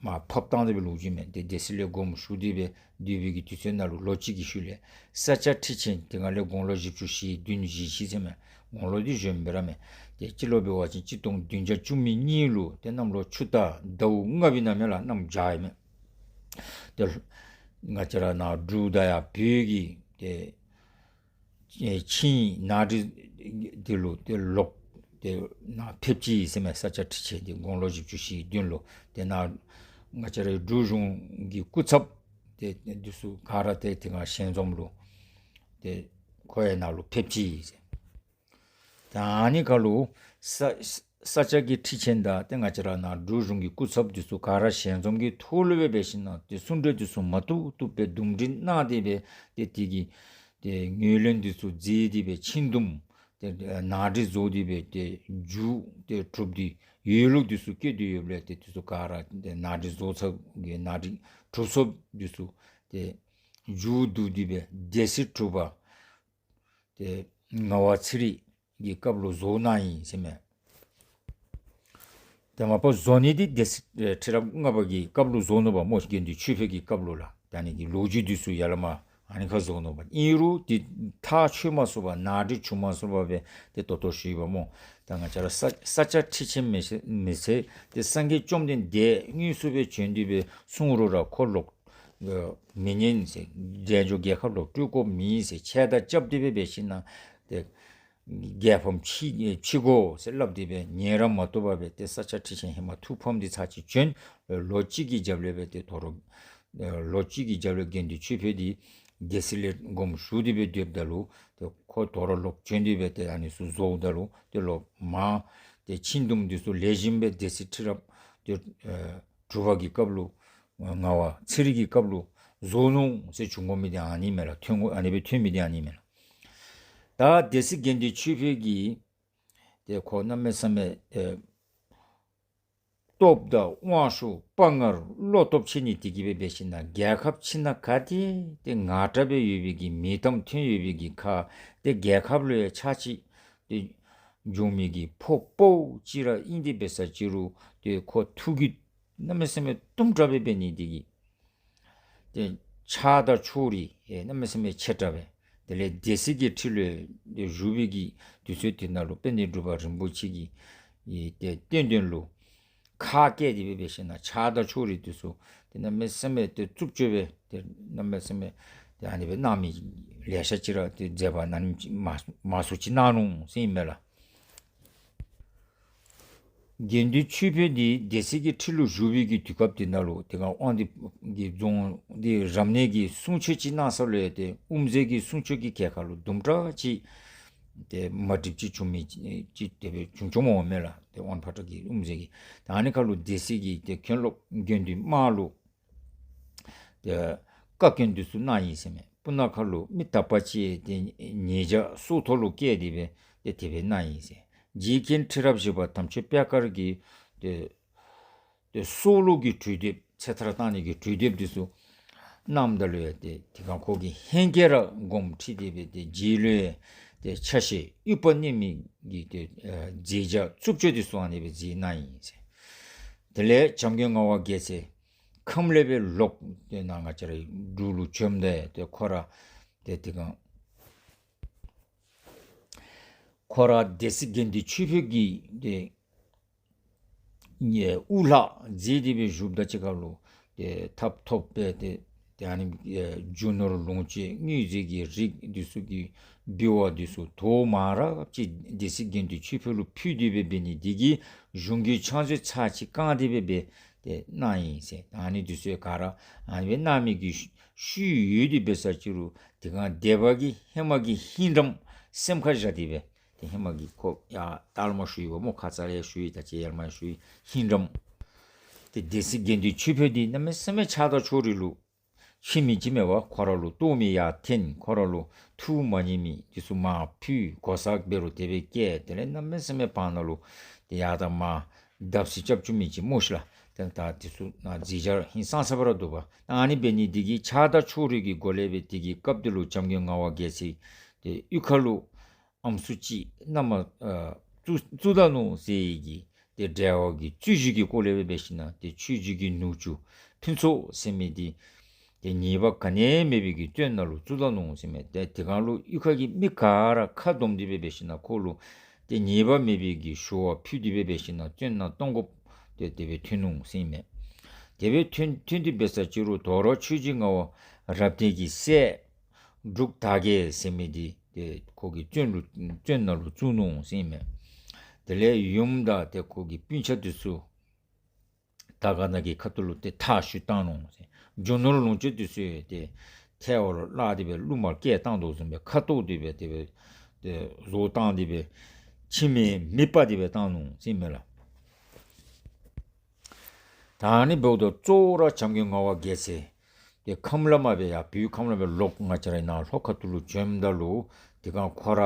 མར་ཕབ་བཏང་སྟེ་སྦེ་ལོ་རྒྱུས་མས། ཏེ་སྡེ་སྲིད་ལས་དགོངསམ་ཞུ་སྟེ་སྦེ་སྡོད་པའི་གི་དུས་ཚོད་ནང་ལུ་ལོ་གཅིག་གི་ཤུལ་ལས་ས་སྐྱ་ཁྲི་ཆེན་དེ་སྒང་ལས་དགུང་ལོ་བཞི་བཅུ་ཞེ་བདུན་བཞེས་ཅི་ཟེར་མས། དགུང་ལོ་འདི་གཞོནམ་སྦེ་ར་མས། ཏེ་སྤྱི་ལོ་འབད་བ་ཅིན་གཅིག་སྟོང་བདུན་བརྒྱ་བཅུ་མེད་གཉིས་ལུ་ཏེ་གནམ་ལོ་ཆུ་རྟ་ཟླཝ་ལྔ་པའི་ནང་མས་ལགས། གནམ་བྱཱར་ཨིན་མས། ཏེ་ང་བཅས་ར་ནཱ་འབྲུག་དང་ཡང་བོད་ཀྱི་ཏེ་ཨེ་ཆིངས་ནང་འགྲིག་འདི་ལུ་ཏེ་ལོག་ཏེ་ནཱ་ཕེབས་ཅི་ཟེར་མས། ས་སྐྱ་ཁྲི་ཆེན་འདི་དགུང་ལོ་བཞི་བཅུ་ཞེ་བདུན་ལུ་ཏེ་ནཱ་ང་བཅས་རའི་འབྲུག་གཞུང་གི་སྐུ་ཚབ་ཏེ་འདི་ཚུ་ག་ར་ཏེ་དེ་སྒང་ཞལ་འཛོམས་ལུ་ཏེ་ཁོ་ཡང་ནཱ་ལུ་ཕེབས་ཅི་ཟེར། ད་ཨ་ནི་ཁར་ལུ་ས་ས་སྐྱ་གི་ཁྲི་ཆེན་དང་ཏེ་ང་བཅས་ར་ནཱ་འབྲུག་གཞུང་གི་སྐུ་ཚབ་འདི་ཚུ་ག་ར་ཞལ་འཛོམས་ཀྱི་ཐོག་ལུ་སྦེ་འབད་ཞིན་ན་ཏེ་གསུང་གྲོས་འདི་ཚུ་མ་བཏུབ་བཏུབ་སྦེ་འདུམ་སྒྲིག་གནང་སྟེ་སྦེ་ཏེ་དེ་གི་ཏེ་ངོས་ལེན་འདི་ཚུ་མཛད་དེ་སྦེ་ཆིངས་འདུམ་ཏེ་ནང་འགྲིག་བཟོ་སྟེ་སྦེ་ཏེ་མཇུག་ཏེ་གྲུབ་སྟེ་ཡོད་ལུགས་འདི་ཚུ་བཀོད་དེ་ཡོདཔ་ལས་ཏེ་འདི་ཚུ་ག་ར་ཏེ་ནང་འགྲིག་བཟོ་ཚར་གི་ནང་འགྲིག་གྲུབ་སོངམ་འདི་ཚུ་ཏེ་མཇུག་བསྡུ་སྟེ་སྦེ་སྡེ་སྲིད་དྲུག་པ་ཏེ་ངག་དབང་ཚེ་རིང་གི་སྐབས་ལུ་བཟོ་གནང་ཡི་ཟེར་མས། ཏེ་མ་པ་བཟོ་ནི་འདི་སྡེ་སྲིད་ཨེ་ཁྲི་རབས་ལྔ་པ་གི་སྐབས་ལུ་བཟོ་ནུག་པ་སྨོ། དགེ་འདུན་ཆོས་འཕེལ་གྱི་སྐབས་ལུ་ལགས། ད་ཨ་ནི་གི་ལོ་རྒྱུས་འདི་ཚུ་ཡར་ལས་མར་ཨ་ནི་ཁར་བཟོ་ནུག་པ། ཨིན་རུང་འདི་ཐག་ཆོད་མ་ཚུགས་པར་ནང་འགྲིག་བྱུང་མ་ཚུགས་པར་སྦེ་ཏེ་ད་ལྟོ་ཞུ་ཡི་པ་སྨོ། ད་ང་བཅས་ར་ས་ས་སྐྱ་ཁྲི་ཆེན་མི་ཚད་མི་ཚད་ཏེ་སངས་རྒྱས་བཅོམ་ལྡན་འདས་དངོས་སུ་སྦེ་བྱོན་ཏེ་སྦེ་གསུངས་རུང་ར་ཁོ་ལོག་མི་ཉན་ཟེར། འབྲས་ལྗོངས་རྒྱལ་ཁབ་ལོག་སྤྲོད་དགོཔ་མེད་ཟེར། ཁྱེད་དང་རྐྱབ་སྟེ་སྦེ་འབད་ཞིན་ན་ཏེ་རྒྱལ་ཕམ་ཕྱི་ཕྱི་དགོ་ཟེར་སླབ་སྟེ་སྦེ་ཉན་ར་མ་བཏུབ་པར་སྦེ་ཏེ་ས་སྐྱ་ཁྲི་ཆེན་ཧེ་མ་ཐུགས་ཕམ་སྟེ་ཚར་གཅིག་བྱོན། ལོ་གཅིག་གི་རྒྱབ་ལས་སྦེ་ཏེ་དོ་རུང་ལོ་གཅིག་གི་རྒྱབ་ལས་དགེ་འདུན་ཆོས་འཕེལ་འདི་སྡེ་སྲིད་ལས་དགོངསམ་ཞུ་སྟེ་སྦེ་སྡོདཔ་ད་ལུ་ཏེ་ཁོ་དོ་རུང་ལོག་བྱོན་ཏེ་སྦེ་ཏེ་ཨ་ནི་ཚུ་བཟོཝ་ད་ལུ་ཏེ་ལོག་མར་ ཏེ་ཆིངས་འདུམ་འདི་ཚུ་ལེགས་ཤོམ་སྦེ་སྡེ་སྲིད་ཁྲི་རབས་ཏེ་ཨེ་དྲུག་པ་གི་སྐབས་ལུ་ངག་དབང་ཚེ་རིང་གི་སྐབས་ལུ་བཟོ་ནུག་ཟེར་བྱུང་དགོ་མི་འདི་ཨ་ནི་མས་ལགས། ཐོན་དགོ་ཨ་ནི་སྦེ་ཐོན་མི་འདི་ཨ་ནི་མས་ལགས། ད་སྡེ་སྲིད་དགེ་འདུན་ཆོས་འཕེལ་གྱིས་ཏེ་ཁོ་གནམ་མེད་ས་མེད་ཨེ་སྟོབས་དང་དབང་ཤུགས་དཔའ་ངར་བློ་སྟོབས་ཆེ་ནི་དེ་གིས་སྦེ་འབད་ཞིན་ན་རྒྱལ་ཁབ་ཕྱི་ནང་ག་ཏེ་ཏེ་ངར་དྲགས་སྦེ་ཡོད་པའི་གི་མིང་གཏམ་ཐོན་ཡོད་པའི་གི་ཁར་ཏེ་རྒྱལ་ཁབ་ལུ་ཡང་ཆགས་ཅིག་ཏེ་འབྱུང་མི་གི་ཕོག་པོ་ཅིག་ར་ཨིན། དེ་འབད་ས་ཅིག་རུང་ཏེ་ཁོ་ཐུགས་རྒྱུད་གནམ་མེད་ས་མེད་གཏུམ་དྲགས་སྦེ་འབད་ནི་དེ་གིས་ཏེ་ཆགས་སྡང་ཕྱོགས་རིས་ཨེ་གནམ་མེད་ས་མེད་ཆེ་དྲགས་སྦེ། དེ་ལས་སྡེ་སྲིད་ཀྱི་ཁྲི་ལུ་ཏེ་བཞུགས་པའི་གི་དུས་ཚོད་དེ་ནང་ལུ་དཔལ་ལྡན་འབྲུག་པ་རིན་པོ་ཆེ་གིས་ཨེ་ཏེ་བསྟན་དོན་ལུ་ཁག་བཀལ་ཏེ་སྦེ་འབད་ཞིན་ན་ཆགས་སྡང་ཕྱོགས་རིས་དེ་ཚུ་ཏེ་གནམ་མེད་ས་མེད་ཏེ་རྩུབ་སྤྱོད་སྦེ་ཏེ་གནམ་མེད་ས་མེད་ཏེ་ཨ་ནི་སྦེ་གནང་མི་ལེ་ཤ་ཅིག་ར་ཏེ་མཛད་པ་ཨ་ནེམ་ཅིག་མང་མང་སུ་ཅིག་གནང་ནུག་ཟེར་ཨིན་མས་ལགས། དགེ་འདུན་ཆོས་འཕེལ་འདི་སྡེ་སྲིད་ཀྱི་ཁྲི་ལུ་བཞུགས་པའི་གི་དུས་སྐབས་དེ་ནང་ལུ་དེ་སྒང་དབང་འདུས་ཀྱི་རྫོང་འདི་རབ་གནས་ཀྱི་གསུང་ཆོག་ཅིག་གནང་ས་ལུ་ཡང་ཏེ་དབུ་མཛད་ཀྱི་གསུང་ཆོག་གི་གྲལ་ཁར་ལུ་དུམ་གྲ་ཅིག་ཏེ་མ་འགྲིགཔ་ཅིག་བྱུང་མི་ཅིག་དེ་སྦེ་བྱུང་བྱུངམ་མས་ལགས། ཏེ་དབང་ཕོ་བྲང་གི་དབུ་མཛད་ཀྱི་ད་ཨ་ནི་ཁར་ལུ་སྡེ་སྲིད་ཀྱིས་ཏེ་མཁན་སློབ་དགེ་འདུན་དམངས་ལུ་ཏེ་བཀའ་བཀྱོན་འདི་ཚུ་གནང་ཡི་ཟེར་མས། སྤུ་ན་ཁ་ལུ་མི་དག་པ་ཅིག་ཏེ་ཉེས་ཆད་སྲོག་ཐོག་ལུ་བཀལ་ཏེ་སྦེ་ཏེ་དེ་སྦེ་གནང་ཡི་ཟེར། རྗེ་མཁན་ཁྲི་རབས་བཞི་པ་དམ་ཆོས་པད་དཀར་གྱིས་ཏེ་ཏེ་སྲོག་བླུ་གི་གྲོས་འདེབས་ཚེ་ཐར་བཏང་ནི་གི་གྲོས་འདེབས་འདི་ཚུ་གནངམ་ད་ལུ་ཡང་ཏེ་དེ་སྒང་ཁོ་གིས་ཧེང་སྐལ་ར་དགོངསམ་ཁྲེལ་ཏེ་སྦེ་ཏེ་རྗེ་ལུ་ཡང་ཏེ་ཆ་ཤས་དབྱུག་པ་མནན་མི་གི་ཏེ་ཨེ་མཛད་བྱ་རྩུབ་སྤྱོད་འདི་ཚུ་ཨ་ནི་སྦེ་མཛད་གནང་ཡི་ཟེར། དེ་ལས་བྱམས་མགོན་ངག་དབང་རྒྱལ་མཚན་ཁམས་ལས་སྦེ་ལོག་ཏེ་ནཱ་ང་བཅས་རའི་འབྲུག་ལུ་བྱོནམ་ད་ཏེ་ཁོ་ར་ཏེ་དེ་སྒང་ཁོ་ར་སྡེ་སྲིད་དགེ་འདུན་ཆོས་འཕེལ་གྱི་ཏེ་དབུ་བླ་མཛད་དེ་སྦེ་བཞུགསཔ་ད་ཅིག་ཁར་ལུ་ཏེ་ཐབ་ཐོབ་སྦེ་ཏེ་ཏེ་ཨ་ནི་ཨེ་རྒྱུ་ནོར་ལོངས་སྤྱོད་དངུལ་རྫས་ཀྱི་རིགས་འདི་ཚུ་གི་འབུལ་བ་འདི་ཚུ་དོ་མང་རབས་ཅིག་སྡེ་སྲིད་དགེ་འདུན་ཆོས་འཕེལ་ལུ་ཕུལ་ཏེ་སྦེ་འབད་ནི་འདི་གིས་གཞུང་གི་ཕྱག་མཛོད་ཚར་གཅིག་བཀང་སྟེ་སྦེ་སྦེ་ཏེ་གནང་ཡི་ཟེར། ཨ་ནི་འདི་ཚུ་ག་ར་ཨ་ནི་སྦེ་གནང་མི་གི་ཤུལ་ཡོད་དེ་འབད་ས་ཅིག་རུང་དེ་སྒང་སྡེ་པ་གིས་ཧེ་མ་གི་ཧིང་འགྲམ་སེམས་ཁར་བཞག་སྟེ་སྦེ་ཏེ་ཧེ་མ་གི་ཁོ་ཡར་ལྟག་ལས་མར་ཞུ་ཡི་བ་སྨོ། ཁ་ཙ་ལས་ཡང་ཞུ་ཡི། ད་ཅི་ཡར་མར་ཡང་ཞུ་ཡི། ཧིང་འགྲམ་ཏེ་སྡེ་སྲིད་དགེ་འདུན་ཆོས་འཕེལ་འདི་གནམ་མེད་ས་མེད་ཆགས་སྡང་ཕྱོགས་རིས་ལུ་ཆེ་མི་ཅིག་མས་པ། ཁོ་ར་ལུ་ལྟོཝ་མི་ཡར་འཐེན། ཁོ་ར་ལུ་ཐུགས་མ་མཉེས་མི་འདི་ཚུ་མར་ཕུད། གོ་ས་འབད་རུང་དེ་སྦེ་བསྐྱལ། དེ་ལས་གནམ་མེད་ས་མེད་བར་ན་ལུ་ཏེ་ཡར་དང་མར་བརྡབ་གསིག་རྐྱབ་བཅུག་མི་ཅིག་སྨོ་ཤིག་ལགས། ཏེ་ད་འདི་ཚུ་ནང་མཛད་བྱ་ཧིང་སངས་ས་སྦེ་ར་འདུག་པ། ཨ་ནི་འབད་ནི་འདི་གིས་ཆགས་སྡང་ཕྱོགས་རིས་ཀྱི་སྒོ་ལས་སྦེ་དེ་གི་སྐབས་འདི་ལུ་བྱམས་མགོན་ངག་དབང་རྒྱལ་མཚན་ཏེ་གཡུས་ཁ་ལུ་ཨམ་སྲུ་ཅིག་མནའ་མ་ཨ་བཙུགས་བཙུགས་ད་ནུག་ཟེར་བའི་གི་ཏེ་འབྲེལ་བ་གི་རྩོད་གཞི་གི་སྐོར་ལས་སྦེ་འབད་ཞིན་ན་ཏེ་ཆོས་རྗེ་གི་ནུ་གཅུང་ཕུན་ཚོགས་ཟེར་མི་འདི་ཏེ་ཉེས་པ་ག་ནི་ཡང་མེད་པའི་གི་བཙོན་ནང་ལུ་བཙུགས་ད་ནུག་ཟེར་མས། ཏེ་དེ་སྒང་ལུ་གཡུས་ཁ་གི་མི་ག་ར་ཁ་སྡོམ་སྟེ་སྦེ་འབད་ཞིན་ན་ཁོ་ལུ་ཏེ་ཉེས་པ་མེད་པའི་གི་ཞུ་བ་ཕུལ་ཏེ་སྦེ་འབད་ཞིན་ན་བཙོན་ནང་གཏོང་དགོཔ་ཏེ་དེ་སྦེ་ཐོན་ནུག་ཟེར་མས། དེ་སྦེ་ཐོན་ཐོན་ཏེ་འབད་ས་ཅིག་རུང་དོ་རུང་ཆོས་རྗེ་ངག་དབང་རབ་བརྟན་གྱི་སྲས་འབྲུག་དར་རྒྱས་ཟེར་མི་འདི་ཏེ་ཁོ་གིས་བཙོན་ལུ་བཙོན་ནང་ལུ་བཙུགས་ནུག་ཟེར་མས། དེ་ལས་ཡུམ་དང་ཏེ་ཁོ་གི་སྤུན་ཆ་འདི་ཚུ་དར་དཀར་ནང་གི་ཁ་ཐུག་ལུ་ཏེ་མཐའ་བཤུད་བཏང་ནུག་ཟེར། རྒྱུ་ནོར་ལོངས་སྤྱོད་འདི་ཚུ་ཏེ་ཐལ་བ་ལུ་བརླགས་ཏེ་སྦེ་རླུང་མར་བསྐྱལ་བཏང་དོ་བཟུམ་སྦེ་ཁ་ཐོག་སྟེ་སྦེ་དེ་སྦེ་ཏེ་བཟོ་བཏང་སྟེ་སྦེ་ཁྱིམ་མེད་མེདཔ་སྦེ་བཏང་ནུག་ཟེར་མས་ལགས། ད་ཨ་ནི་འབདཝ་ད་གཙོ་བོ་ར་བྱམས་མགོན་ངག་དབང་རྒྱལ་མཚན་ཏེ་ཁམས་ལས་མར་སྦེ་ཡར་བོད་ཁམས་ལས་མར་སྦེ་ལོག་ང་བཅས་རའི་ནཱ་ལྷོ་ཁ་ཐུག་ལུ་བྱོནམ་ད་ལུ་དེ་སྒང་ཁོ་ར་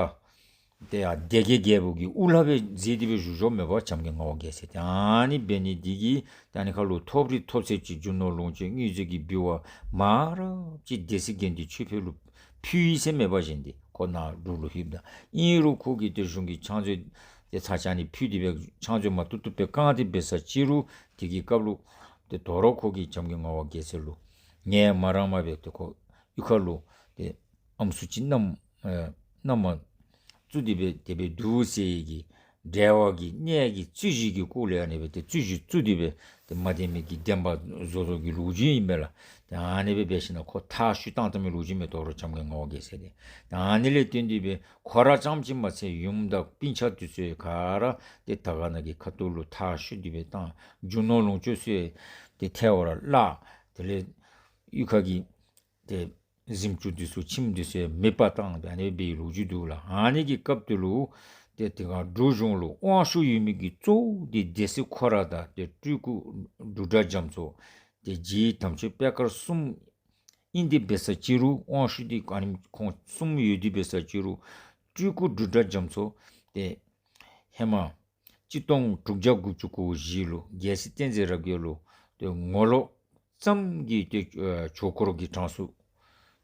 ཏེ་ཡར་སྡེ་དགེ་རྒྱལ་པོ་གི་དབུ་བླ་སྦེ་མཛད་དེ་སྦེ་བཞུགས་བཞུགསཔ་མས་པ་བྱམས་མགོན་ངག་དབང་རྒྱལ་མཚན། ཏེ་ཨ་ནི་འབད་ནི་འདི་གིས་ཏེ་ཨ་ནི་ཁར་ལུ་ཐོབ་རིགས་ཐོབ་ཚད་ཅིག་རྒྱུ་ནོར་ལོངས་སྤྱོད་དངུལ་རྫས་ཀྱི་འབུལ་བ་མང་རབས་ཅིག་སྡེ་སྲིད་དགེ་འདུན་ཆོས་འཕེལ་ལུ་ཕུལ་ཡི་ཟེར་མས་པ་གཞན་འདི། ཁོ་ནཱ་འབྲུག་ལུ་ལྷོདཔ་ད་ཨིན་རུང་ཁོ་གིས་ཏེ་གཞུང་གི་ཕྱག་མཛོད་ཏེ་ཚར་གཅིག་ཨ་ནི་ཕུལ་ཏེ་སྦེ་ཕྱག་མཛོད་མ་བཏུབ་བཏུབ་སྦེ་བཀང་སྟེ་འབད་ས་ཅིག་རུང་དེ་གི་སྐབས་ལུ་ཏེ་དོ་རུང་ཁོ་གིས་བྱམས་མགོན་ངག་དབང་རྒྱལ་མཚན་ལུ་ངལ་མ་རངསམ་སྦེ་ཏེ་ཁོ་གཡུས་ཁ་ལུ་ཏེ་ཨམ་སྲུ་ཅིག་མནའམ་ཨེ་མནའ་མ་བཙུགས་ཏེ་སྦེ་དེ་སྦེ་འདུག་ཟེར་བའི་གི་འབྲེལ་བ་གི་གནད་ཀྱི་རྩོད་གཞི་གི་སྐོར་ལས་ཨ་ནི་སྦེ་ཏེ་རྩོད་གཞི་བཙུགས་ཏེ་སྦེ་ཏེ་མ་བདེན་མི་གི་བདེན་པ་བཟོ་བཟོ་གི་ལོ་རྒྱུས་ཨིན་མས་ལགས། ཏེ་ཨ་ནི་སྦེ་འབད་ཞིན་ན་ཁོ་མཐའ་བཤུད་བཏང་བཏང་མི་ལོ་རྒྱུས་མས། དོ་རུང་བྱམས་མགོན་ངག་དབང་རྒྱལ་མཚན་འདི་ཏེ་ཨ་ནི་ལས་བརྟེན་ཏེ་སྦེ་ཁོ་ར་རྐྱངམ་ཅིག་མ་ཚད་ཡུམ་དང་སྤུན་ཆ་འདི་ཚུ་ག་ར་ཏེ་དར་དཀར་ནང་གི་ཁ་ཐུག་ལུ་མཐའ་བཤུད་དེ་སྦེ་བཏང་། རྒྱུ་ནོར་ལོངས་སྤྱོད་ཚུ་ཏེ་ཐལ་བར་བརླག། དེ་ལས་གཡུས་ཁ་གི་ཏེ་གཟིམ་ཅུང་འདི་ཚུ་ཁྱིམ་འདི་ཚུ་ཡང་མེདཔ་བཏང་། ཏེ་ཨ་ནི་སྦེ་ལོ་རྒྱུས་འདུག་ལགས། ཨ་ནི་གི་སྐབས་དེ་ལུ་ ཏེ་དེ་སྒང་འབྲུག་གཞུང་ལུ་དབང་ཤུགས་ཡོད་མི་གི་གཙོ་བོ་འདི་སྡེ་སྲིད་ཁོ་ར་དང་ཏེ་སྤྲུལ་སྐུ་འབྲུག་སྒྲ་རྒྱ་མཚོ་ཏེ་རྗེ་དམ་ཆོས་པད་དཀར་གསུམ་ཨིན། དེ་འབད་ས་ཅིག་རུང་དབང་ཤུགས་འདི་ཨ་ནི་ཁོང་གསུམ་ཡོད་དེ་འབད་ས་ཅིག་རུང་སྤྲུལ་སྐུ་འབྲུག་སྒྲ་རྒྱ་མཚོ་ཏེ་ཧེ་མ་གཅིག་སྟོང་དྲུག་བརྒྱ་དགུ་བཅུ་གོ་བཞི་ལུ་རྒྱལ་སྲས་བསྟན་འཛིན་རབ་རྒྱས་ལུ་ཏེ་ངོ་ལོག་ཙམ་གྱིས་ཏེ་ཨ་ཆོས་འཁོར་གྱི་གྲངས་སུ་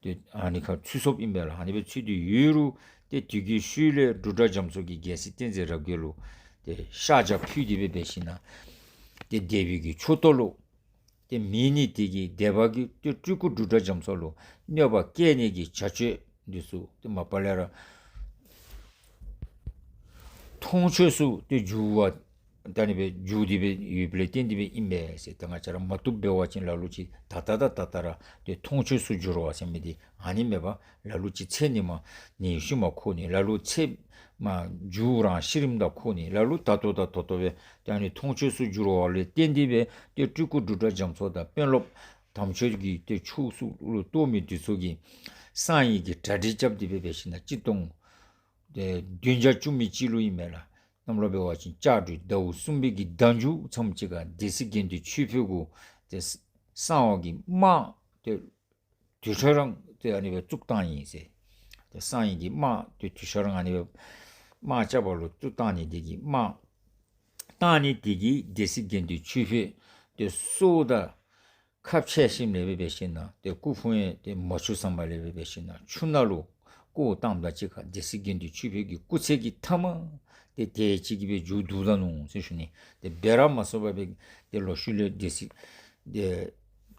ཏེ་ཨ་ནི་ཁར་ཚུད་སོཔ་ཨིན་པས་ལགས། ཨ་ནི་སྦེ་ཚུད་དེ་ཡོད་རུང་ཏེ་དེ་གི་ཤུལ་ལས་འབྲུག་སྒྲ་རྒྱ་མཚོ་གིས་རྒྱལ་སྲས་བསྟན་འཛིན་རབ་རྒྱས་ལུ་ཏེ་ཤ་ཇ་ཕུལ་ཏེ་སྦེ་འབད་ཞིན་ན་ཏེ་སྡེ་པའི་གི་ཆོས་ཐོག་ལུ་ཏེ་མེད་ནི་དེ་གིས་སྡེ་པ་གིས་ཏེ་སྤྲུལ་སྐུ་འབྲུག་སྒྲ་རྒྱ་མཚོ་ལུ་གནོད་པ་བཀལ་ནི་གི་བྱ་སྤྱོད་འདི་ཚུ་ཏེ་མ་པ་ལས་ར་མཐོང་ཆོས་སུ་ཏེ་འགྱུར་བ་ད་ཨ་ནི་སྦེ་འགྱུར་ཏེ་སྦེ་ཡོདཔ་ལས་བརྟེན་ཏེ་སྦེ་ཨིན་པས་ཟེར། ད་ང་བཅས་ར་མ་བཏུབ་འབད་བ་ཅིན་ལ་ལུ་ཅིག་ད་ལྟ་ད་ད་ལྟ་ར་ཏེ་མཐོང་ཆོས་སུ་འགྱུར་བ་ཟེར་མི་འདི་ཨ་ནི་མེན་པར་ལ་ལུ་ཅིག་ཚེ་ནི་མ་ནི་ཤུལ་མ་འཁོར་ནི་ལ་ལུ་ཚེ་མ་མཇུག་རང་ཤི་རནམ་ད་འཁོར་ནི་ལ་ལུ་ད་ལྟོ་ད་ད་ལྟོ་སྦེ་ཏེ་ཨ་ནི་མཐོང་ཆོས་སུ་འགྱུར་བ་ལས་བརྟེན་ཏེ་སྦེ་ཏེ་སྤྲུལ་སྐུ་འབྲུག་སྒྲ་རྒྱ་མཚོ་དང་དཔོན་སློབ་དམ་ཆོས་ཀྱི་ཏེ་ཕྱོགས་སུ་ལུ་གཏོགས་མི་འདི་ཚུ་གིས་གསང་ཡིག་གི་གྲ་སྒྲིག་རྐྱབ་སྟེ་སྦེ་འབད་ཞིན་ན་གཅིག་སྟོང་ཏེ་བདུན་བརྒྱ་བཅུ་མེད་གཅིག་ལུ་ཨིན་མས་ལགས། གནམ་ལོ་འབད་བ་ཅིན་ལྕགས་སྦྲུལ་ཟླཝ་གསུམ་པའི་གི་ཟླ་མཇུག་ཙམ་ཅིག་ཁར་སྡེ་སྲིད་དགེ་འདུན་ཆོས་འཕེལ་གུ་ཏེ་གསང་བ་གི་དམག་ཏེ་དུས་ཚོད་རང་ཏེ་ཨ་ནི་སྦེ་བཙུགས་བཏང་ཡི་ཟེར། ཏེ་གསང་ཡིག་གི་དམག་ཏེ་དུས་ཚོད་རང་ཨ་ནི་སྦེ་དམག་རྐྱབ་པ་ལུ་བཙུགས་བཏང་ནི་དེ་གིས་དམག་བཏང་ནི་དེ་གིས་སྡེ་སྲིད་དགེ་འདུན་ཆོས་འཕེལ་ཏེ་སྲོག་དང་ཁ་འཕྱལ་ཞིནམ་ལས་སྦེ་འབད་ཞིན་ན་ཏེ་སྐུ་ཕུང་ཡང་ཏེ་མ་ཆུ་བསམ་པ་ལས་སྦེ་འབད་ཞིན་ན་ཆུ་ནང་ལུ་བཀོ་བཏངམ་དང་གཅིག་ཁར་སྡེ་སྲིད་དགེ་འདུན་ཆོས་འཕེལ་གྱི་སྐུ་ཚེ་གི་མཐའ་མ་ཏེ་དེ་ཅིག་གིས་སྦེ་མཇུག་བསྡུ་ད་ནུག་ཟེར་ཞུ་ནི། ཏེ་འབད་ར་མ་ཚུགས་པར་སྦེ་ཏེ་ལོག་ཤུལ་ལས་སྡེ་སྲིད་ཏེ་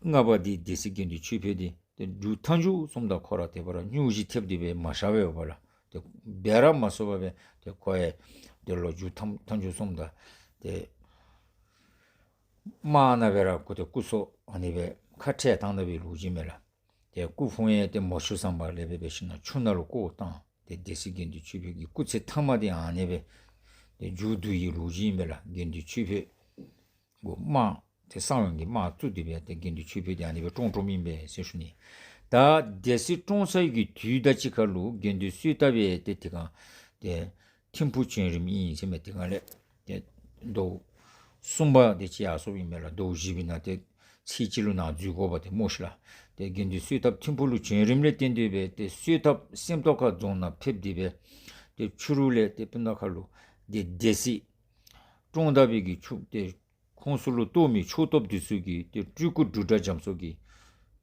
ལྔ་པ་འདི་སྡེ་སྲིད་དགེ་འདུན་ཆོས་འཕེལ་འདི་ཏེ་མཇུག་མཐའ་མཇུག་སོངམ་ད་ཁོ་ར་ཏེ་འབད་ར་སྙུང་གཞི་ཐེབས་ཏེ་སྦེ་མ་གཤགས་པས་པ་ལགས། ཏེ་འབད་ར་མ་ཚུགས་པར་སྦེ་ཏེ་ཁོ་ཡང་ཏེ་ལོག་མཇུག་མཐའ་མཐའ་མཇུག་སོངམ་ད་ཏེ་དམག་ནང་སྦེ་ར་ཁོ་ཏེ་སྐུ་སྲོག་ཨ་ནི་སྦེ་ཁ་འཕྱལ་བཏང་ད་པའི་ལོ་རྒྱུས་མས་ལགས། ཏེ་སྐུ་ཕུང་ཡང་ཏེ་མ་ཆུ་བསམ་པ་ལས་སྦེ་འབད་ཞིན་ན་ཆུ་ནང་ལུ་བཀོ་བཏང་། ཏེ་སྡེ་སྲིད་དགེ་འདུན་ཆོས་འཕེལ་གྱི་སྐུ་ཚེ་མཐའ་མ་འདི་ཨ་ནི་སྦེ་ཏེ་མཇུག་བསྡུ་ཡི་ལོ་རྒྱུས་ཨིན་པས་ལགས། དགེ་འདུན་ཆོས་འཕེལ་གུ་དམག་ཏེ་གསང་བའི་གི་དམག་བཙུགས་ཏེ་སྦེ་ཏེ་དགེ་འདུན་ཆོས་འཕེལ་འདི་ཨ་ནི་སྦེ་བཀྲོངས་བཀྲོངསམ་ཨིན་པས་ཟེར་ཞུ་ནི། ད་སྡེ་སྲིད་བཀྲོངས་ཚར་བའི་གི་དུས་དང་གཅིག་ཁར་ལུ་དགེ་འདུན་གསོལ་ཐབ་ཡང་ཏེ་དེ་སྒང་ཏེ་ཐིམ་ཕུག་བྱོན་རནམ་ཨིན་ཟེར་མས། དེ་སྒང་ལས་ཏེ་ཟླཝ་གསུམ་པ་དེ་ཅིག་ཡར་སོཔ་ཨིན་མས་ལགས། ཟླཝ་བཞི་པའི་ནང་ཏེ་ཚེས་གཅིག་ལུ་ནཱ་འཛུལ་དགོ་པ་ཏེ་སྨོ་ཤི་ལགས། ཏེ་དགེ་འདུན་གསོལ་ཐབ་ཐིམ་ཕུག་ལུ་བྱོན་རནམ་ལས་བརྟེན་ཏེ་སྦེ་ཏེ་གསོལ་ཐབ་སེམས་རྟོགས་ཁ་རྫོང་ནང་ཕེབས་ཏེ་སྦེ་ཏེ་ཕྱི་རུ་ལས་ཏེ་སྤུ་ན་ཁ་ལུ་ཏེ་སྡེ་སྲིད་བཀྲོངས་ད་པའི་གི་ཆུ་ཏེ་ཁོང་ཚུ་ལུ་གཏོགས་མི་ཕྱོགས་གཏོགསཔ་འདི་ཚུ་གིས་ཏེ་སྤྲུལ་སྐུ་འབྲུག་སྒྲ་རྒྱ་མཚོ་གི་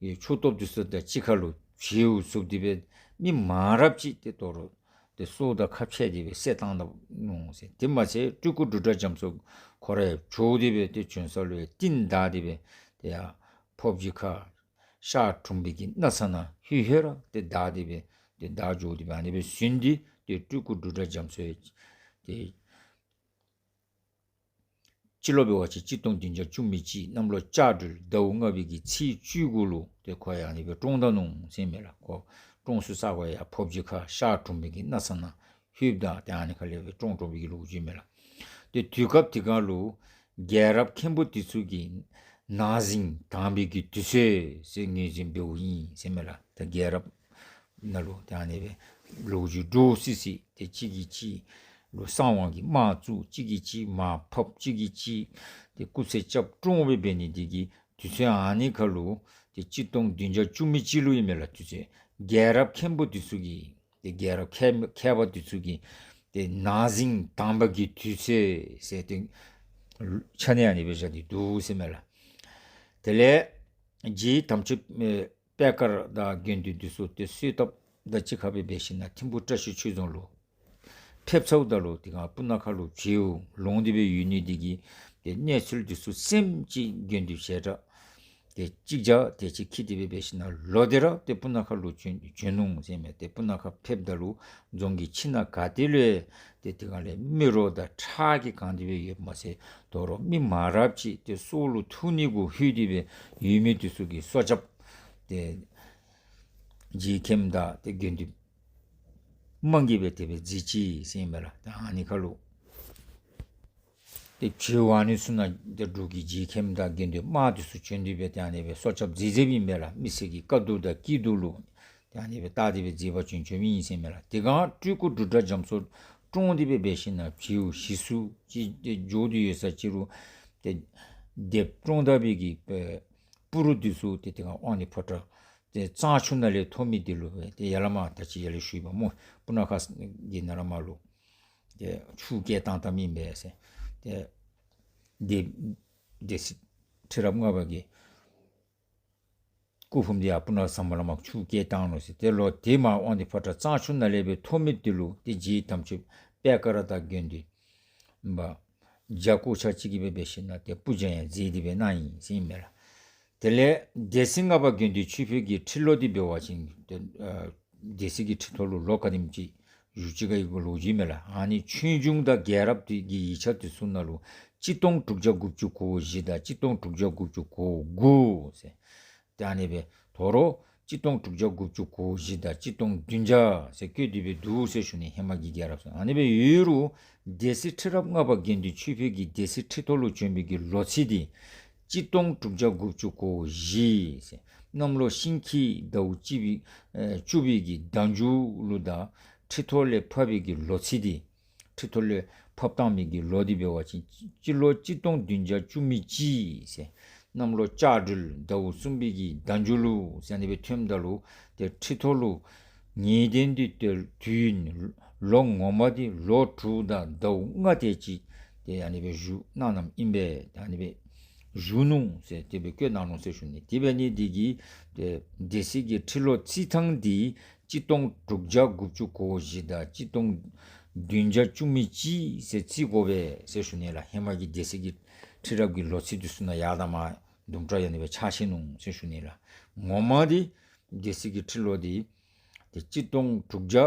ཕྱོགས་གཏོགསཔ་འདི་ཚུ་དང་གཅིག་ཁར་ལུ་བྱེལཝ་ཚུགས་ཏེ་སྦེ་མི་མང་རབས་ཅིག་ཏེ་དོ་རུང་ཏེ་སྲོག་དང་ཁ་འཕྱལ་ཏེ་སྦེ་བསད་བཏང་ད་ནུག་ཟེར། དེ་མ་ཚད་སྤྲུལ་སྐུ་འབྲུག་སྒྲ་རྒྱ་མཚོ་ཁོ་ར་ཡང་བྱོག་སྟེ་སྦེ་ཏེ་བྱོན་ས་ལུ་ཡང་རྟིང་བདའ་སྟེ་སྦེ་ཏེ་ཡར་ཕོབ་སྦྱིས་ཁ་ཤར་གྲུམ་བུའི་གི་ནགས་ཚལ་ནང་ལྷོད་ལྷོད་ར་ཏེ་བདའ་སྟེ་སྦེ་ཏེ་བདའ་འགྱོ་སྟེ་སྦེ་ཨ་ནི་སྦེ་ཟིན་ཏེ་ཏེ་སྤྲུལ་སྐུ་འབྲུག་སྒྲ་རྒྱ་མཚོ་ཡང་ཏེ་སྤྱི་ལོ་འབད་བ་ཅིན་གཅིག་སྟོང་བདུན་བརྒྱ་བཅུ་མེད་གཅིག་གནམ་ལོ་ལྕགས་སྦྲུལ་ཟླཝ་ལྔ་པའི་གི་ཚེས་བཅུ་དགུ་ལུ་ཏེ་ཁོ་ཡང་ཨ་ནི་སྦེ་བཀྲོངས་ད་ནུག་ཟེར་མས་ལགས། ཁོ་བཀྲོངས་ས་ས་གོ་ཡང་ཕོབ་སྦྱིས་ཁ་ཤར་གྲུམ་བུའི་གི་ནགས་ཚལ་ནང་ལྷོདཔ་ད་ཏེ་ཨ་ནི་ཁ་ལས་སྦེ་བཀྲོངས་བཀྲོངས་པའི་གི་ལོ་རྒྱུས་མས་ལགས། ཏེ་དུས་སྐབས་དེ་སྒང་ལུ་རྒྱལ་རབས་མཁན་པོ་འདི་ཚུ་གིས་ནང་ཟིང་དྭངས་པའི་གི་དུས་ཚོད་ཟེར་ངོས་འཛིན་འབདཝ་ཨིན་ཟེར་མས་ལགས། ད་རྒྱལ་རབས་ནང་ལུ་ཏེ་ཨ་ནི་སྦེ་ལོ་རྒྱུས་འདྲོག་སི་སི་ཏེ་གཅིག་གིས་གཅིག་ལུ་གསང་བ་གི་དམག་བཙུགས། གཅིག་གིས་གཅིག་མར་ཕབ། གཅིག་གིས་གཅིག་ཏེ་སྐུ་ཚེ་རྐྱབ་བཀྲོངས་སྦེ་འབད་ནི་དེ་གིས་དུས་ཚོད་ཨ་ནི་ཁར་ལུ་ཏེ་གཅིག་སྟོང་བདུན་བརྒྱ་བཅུ་མེད་གཅིག་ལུ་ཨིན་མས་ལགས། དུས་ཚོད་རྒྱལ་རབས་མཁན་པོ་འདི་ཚུ་གིས་ཏེ་རྒྱལ་རབས་མཁས་མཁས་པ་འདི་ཚུ་གིས་ཏེ་ནང་ཟིང་དྭངས་པ་གི་དུས་ཚོད་ཟེར་ཏེ་ཆ་ནི་ཨ་ནི་སྦེ་བཞག་སྟེ་འདུག་ཟེར་མས་ལགས། དེ་ལས་རྗེ་དམ་ཆོས་ཨེ་པད་དཀར་དང་དགེ་འདུན་འདི་ཚུ་ཏེ་གསོལ་ཐབ་དང་གཅིག་ཁར་སྦེ་འབད་ཞིན་ན་ཐིམ་ཕུ་བཀྲ་ཤིས་ཆོས་རྫོང་ལུ་ཕེབས་ཚརཝ་ད་ལུ་དེ་སྒང་སྤུ་ན་ཁ་ལུ་བྱེལཝ་ལོང་སྟེ་སྦེ་ཡོད་ནི་དེ་གིས་ཏེ་གནས་ཚུལ་འདི་ཚུ་སེམས་ཅན་དགེ་འདུན་བྱེ་བྲག་ཏེ་གཅིག་རྐྱང་དེ་ཅིག་འཁྱིད་དེ་སྦེ་འབད་ཞིན་ན་ལོག་སྟེ་ར་ཏེ་སྤུ་ན་ཁ་ལུ་བྱོན་བྱོན་ནུག་ཟེར་མས། ཏེ་སྤུ་ན་ཁ་ཕེབས་ད་ལུ་རྫོང་གི་ཕྱི་ནང་ག་ཏེ་ལུ་ཏེ་དེ་སྒང་ལས་མི་རོ་དང་ཁྲག་གིས་གང་སྟེ་སྦེ་ཡོདཔ་མ་ཚད་དོ་རུང་མི་མང་རབས་ཅིག་ཏེ་སྲོག་ལུ་ཐུག་ནི་གུ་ལྷོད་དེ་སྦེ་ཡོད་མི་འདི་ཚུ་གི་སྲོག་སྐྱབས་ཏེ་རྗེ་མཁནམ་དང་ཏེ་དགེ་འདུན་དམངས་ཀྱིས་སྦེ་དེ་སྦེ་མཛད་ཅི་ཟེར་མས་ལགས། ད་ཨ་ནི་ཁར་ལུ་ཏེ་བྱེལཝ་ཨ་ནི་ཚུ་ནང་ཏེ་འབྲུག་གི་རྗེ་མཁནམ་དང་དགེ་འདུན་དམངས་འདི་ཚུ་བྱོན་ཏེ་སྦེ་ཏེ་ཨ་ནི་སྦེ་སྲོག་སྐྱབས་མཛད་མཛདཔ་ཨིན་མས་ལགས། མི་སེར་གྱི་དཀའ་སྡུག་དང་སྐྱིད་སྡུག་ལུ་ཏེ་ཨ་ནི་སྦེ་བལྟ་སྟེ་སྦེ་མཛད་པར་བྱོན་བྱོནམ་ཨིན་ཟེར་མས་ལགས། དེ་སྒང་སྤྲུལ་སྐུ་འབྲུག་སྒྲ་རྒྱ་མཚོ་ བཀྲོངས་ཏེ་སྦེ་འབད་ཞིན་ན་བྱིའུ་ཞི་སུ་ཅིག་ཏེ་འགྱོ་སྟེ་ཡོད་ས་ཅིག་རུང་ཏེ་སྡེཔ་བཀྲོངས་ད་པའི་གི་སྤུ་རུ་འདི་ཚུ་ཏེ་དེ་སྒང་དབང་འདུས་ཕོ་བྲང་ཏེ་གཙང་ཆུ་ནང་ལས་ཐོབ་མི་འདི་ལུ་སྦེ་ཏེ་ཡར་ལས་མར་ད་ཅི་ཡར་ལས་ཞུ་ཡི་པ་སྨོ། སྤུ་ན་ཁ་གི་ནང་ལས་མར་ལུ་ཏེ་ཆུ་བསྐྱལ་བཏང་བཏངམ་ཨིན་པས་ཟེར། ཏེ་སྡེ་སྡེ་སྲིད་ཁྲི་རབས་ལྔ་པ་གི་སྐུ་ཕུངམ་འདི་ཡར་སྤུ་ན་ཟམ་པ་ལས་མར་ཆུ་བསྐྱལ་བཏང་ནུག་ཟེར། ཏེ་ལོག་ཏེ་མར་དབང་འདུས་ཕོ་བྲང་གཙང་ཆུ་ནང་ལས་སྦེ་ཐོབ་མི་འདི་ལུ་ཏེ་རྗེ་དམ་ཆོས་པད་དཀར་དང་དགེ་འདུན་པ་བརྒྱ་སྐོར་ཆ་གཅིག་གིས་སྦེ་འབད་ཞིན་ན་ཏེ་སྤུར་སྦྱང་ཡང་མཛད་དེ་སྦེ་གནང་ཡི་ཟེར་ཨིན་མས་ལགས། དེ་ལས་སྡེ་སྲིད་ལྔ་པ་དགེ་འདུན་ཆོས་འཕེལ་གྱི་ཁྲི་ལོ་འདི་འབད་བ་ཅིན་ཏེ་ཨ་སྡེ་སྲིད་ཀྱི་ཁྲི་ཐོག་ལུ་ལོ་ག་དེམ་ཅིག་བཞུགས་ཅི་ག་ཡི་གུ་ལོ་རྒྱུས་མས་ལགས། ཨ་ནི་ཆོས་འབྱུང་དང་རྒྱལ་རབས་འདི་གི་ཡིག་ཆ་འདི་ཚུ་ནང་ལུ་གཅིག་སྟོང་དྲུག་བརྒྱ་དགུ་བཅུ་གོ་བཞི་དང་གཅིག་སྟོང་དྲུག་བརྒྱ་དགུ་བཅུ་གོ་དགུ་ཟེར། ཏེ་ཨ་ནི་སྦེ་དོ་རུང་གཅིག་སྟོང་དྲུག་བརྒྱ་དགུ་བཅུ་གོ་བཞི་དང་གཅིག་སྟོང་བདུན་བརྒྱ་ཟེར་བཀོད་དེ་སྦེ་འདུག་ཟེར་ཞུ་ནི། ཧེ་མ་གི་རྒྱལ་རབས་ཚུ་ཨ་ནི་སྦེ་ཡོད་རུང་སྡེ་སྲིད་ཁྲི་རབས་ལྔ་པ་དགེ་འདུན་ཆོས་འཕེལ་གྱིས་སྡེ་སྲིད་ཁྲི་ཐོག་ལུ་བྱོན་པའི་གི་ལོ་ཚིགས་འདི་གཅིག་སྟོང་དྲུག་བརྒྱ་དགུ་བཅུ་གོ་བཞི་ཟེར། གནམ་ལོ་ཤིང་ཁྱི་ཟླཝ་བཅུ་པའི་ཨེ་བཅུ་པའི་གི་ཟླ་མཇུག་ལུ་དང་ཁྲི་ཐོག་ལས་ཕབ་པའི་གི་ལོ་ཚིགས་འདི་ཁྲི་ཐོག་ལས་ཕབ་བཏང་མི་གི་ལོ་འདི་འབད་བ་ཅིན་སྤྱི་ལོ་གཅིག་སྟོང་བདུན་བརྒྱ་བཅུ་མེད་གཅིག་ཟེར། གནམ་ལོ་ལྕགས་སྦྲུལ་ཟླཝ་གསུམ་པའི་གི་ཟླ་མཇུག་ལུ་ཟེར་ཨ་ནི་སྦེ་ཐོནམ་ད་ལུ་ཏེ་ཁྲི་ཐོག་ལུ་ངེས་གཏན་འདི་ཏེ་དུས་ཡུན་ལོ་ངོ་མ་འདི་ལོ་དྲུག་དང་ཟླཝ་ལྔ་དེ་ཅིག་ཏེ་ཨ་ནི་སྦེ་བཞུགས་གནངམ་ཨིན་པས། ཨ་ནི་སྦེ་བཞུགས་ནུག་ཟེར་དེ་སྦེ་བཀོད་གནང་ནུག་ཟེར་ཞུ་ནི། དེ་འབད་ནི་འདི་གིས་ཏེ་སྡེ་སྲིད་ཀྱི་ཁྲི་ལོ་རྩིས་ཐངས་འདི་གཅིག་སྟོང་དྲུག་བརྒྱ་དགུ་བཅུ་གོ་བཞི་དང་གཅིག་སྟོང་བདུན་བརྒྱ་བཅུ་མེད་གཅིག་ཟེར་རྩིས་དགོ་པས་ཟེར་ཞུ་ནི་ལགས། ཧེ་མ་གི་སྡེ་སྲིད་ཀྱི་ཁྲི་རབས་ཀྱི་ལོ་ཚིགས་འདི་ཚུ་ནང་ཡར་དང་མར་དུམ་གྲ་ཡང་ཨ་ནི་སྦེ་ཆགས་ཆི་ནུག་ཟེར་ཞུ་ནི་ལགས། ངོ་མ་འདི་སྡེ་སྲིད་ཀྱི་ཁྲི་ལོ་འདི་ཏེ་གཅིག་སྟོང་དྲུག་བརྒྱ་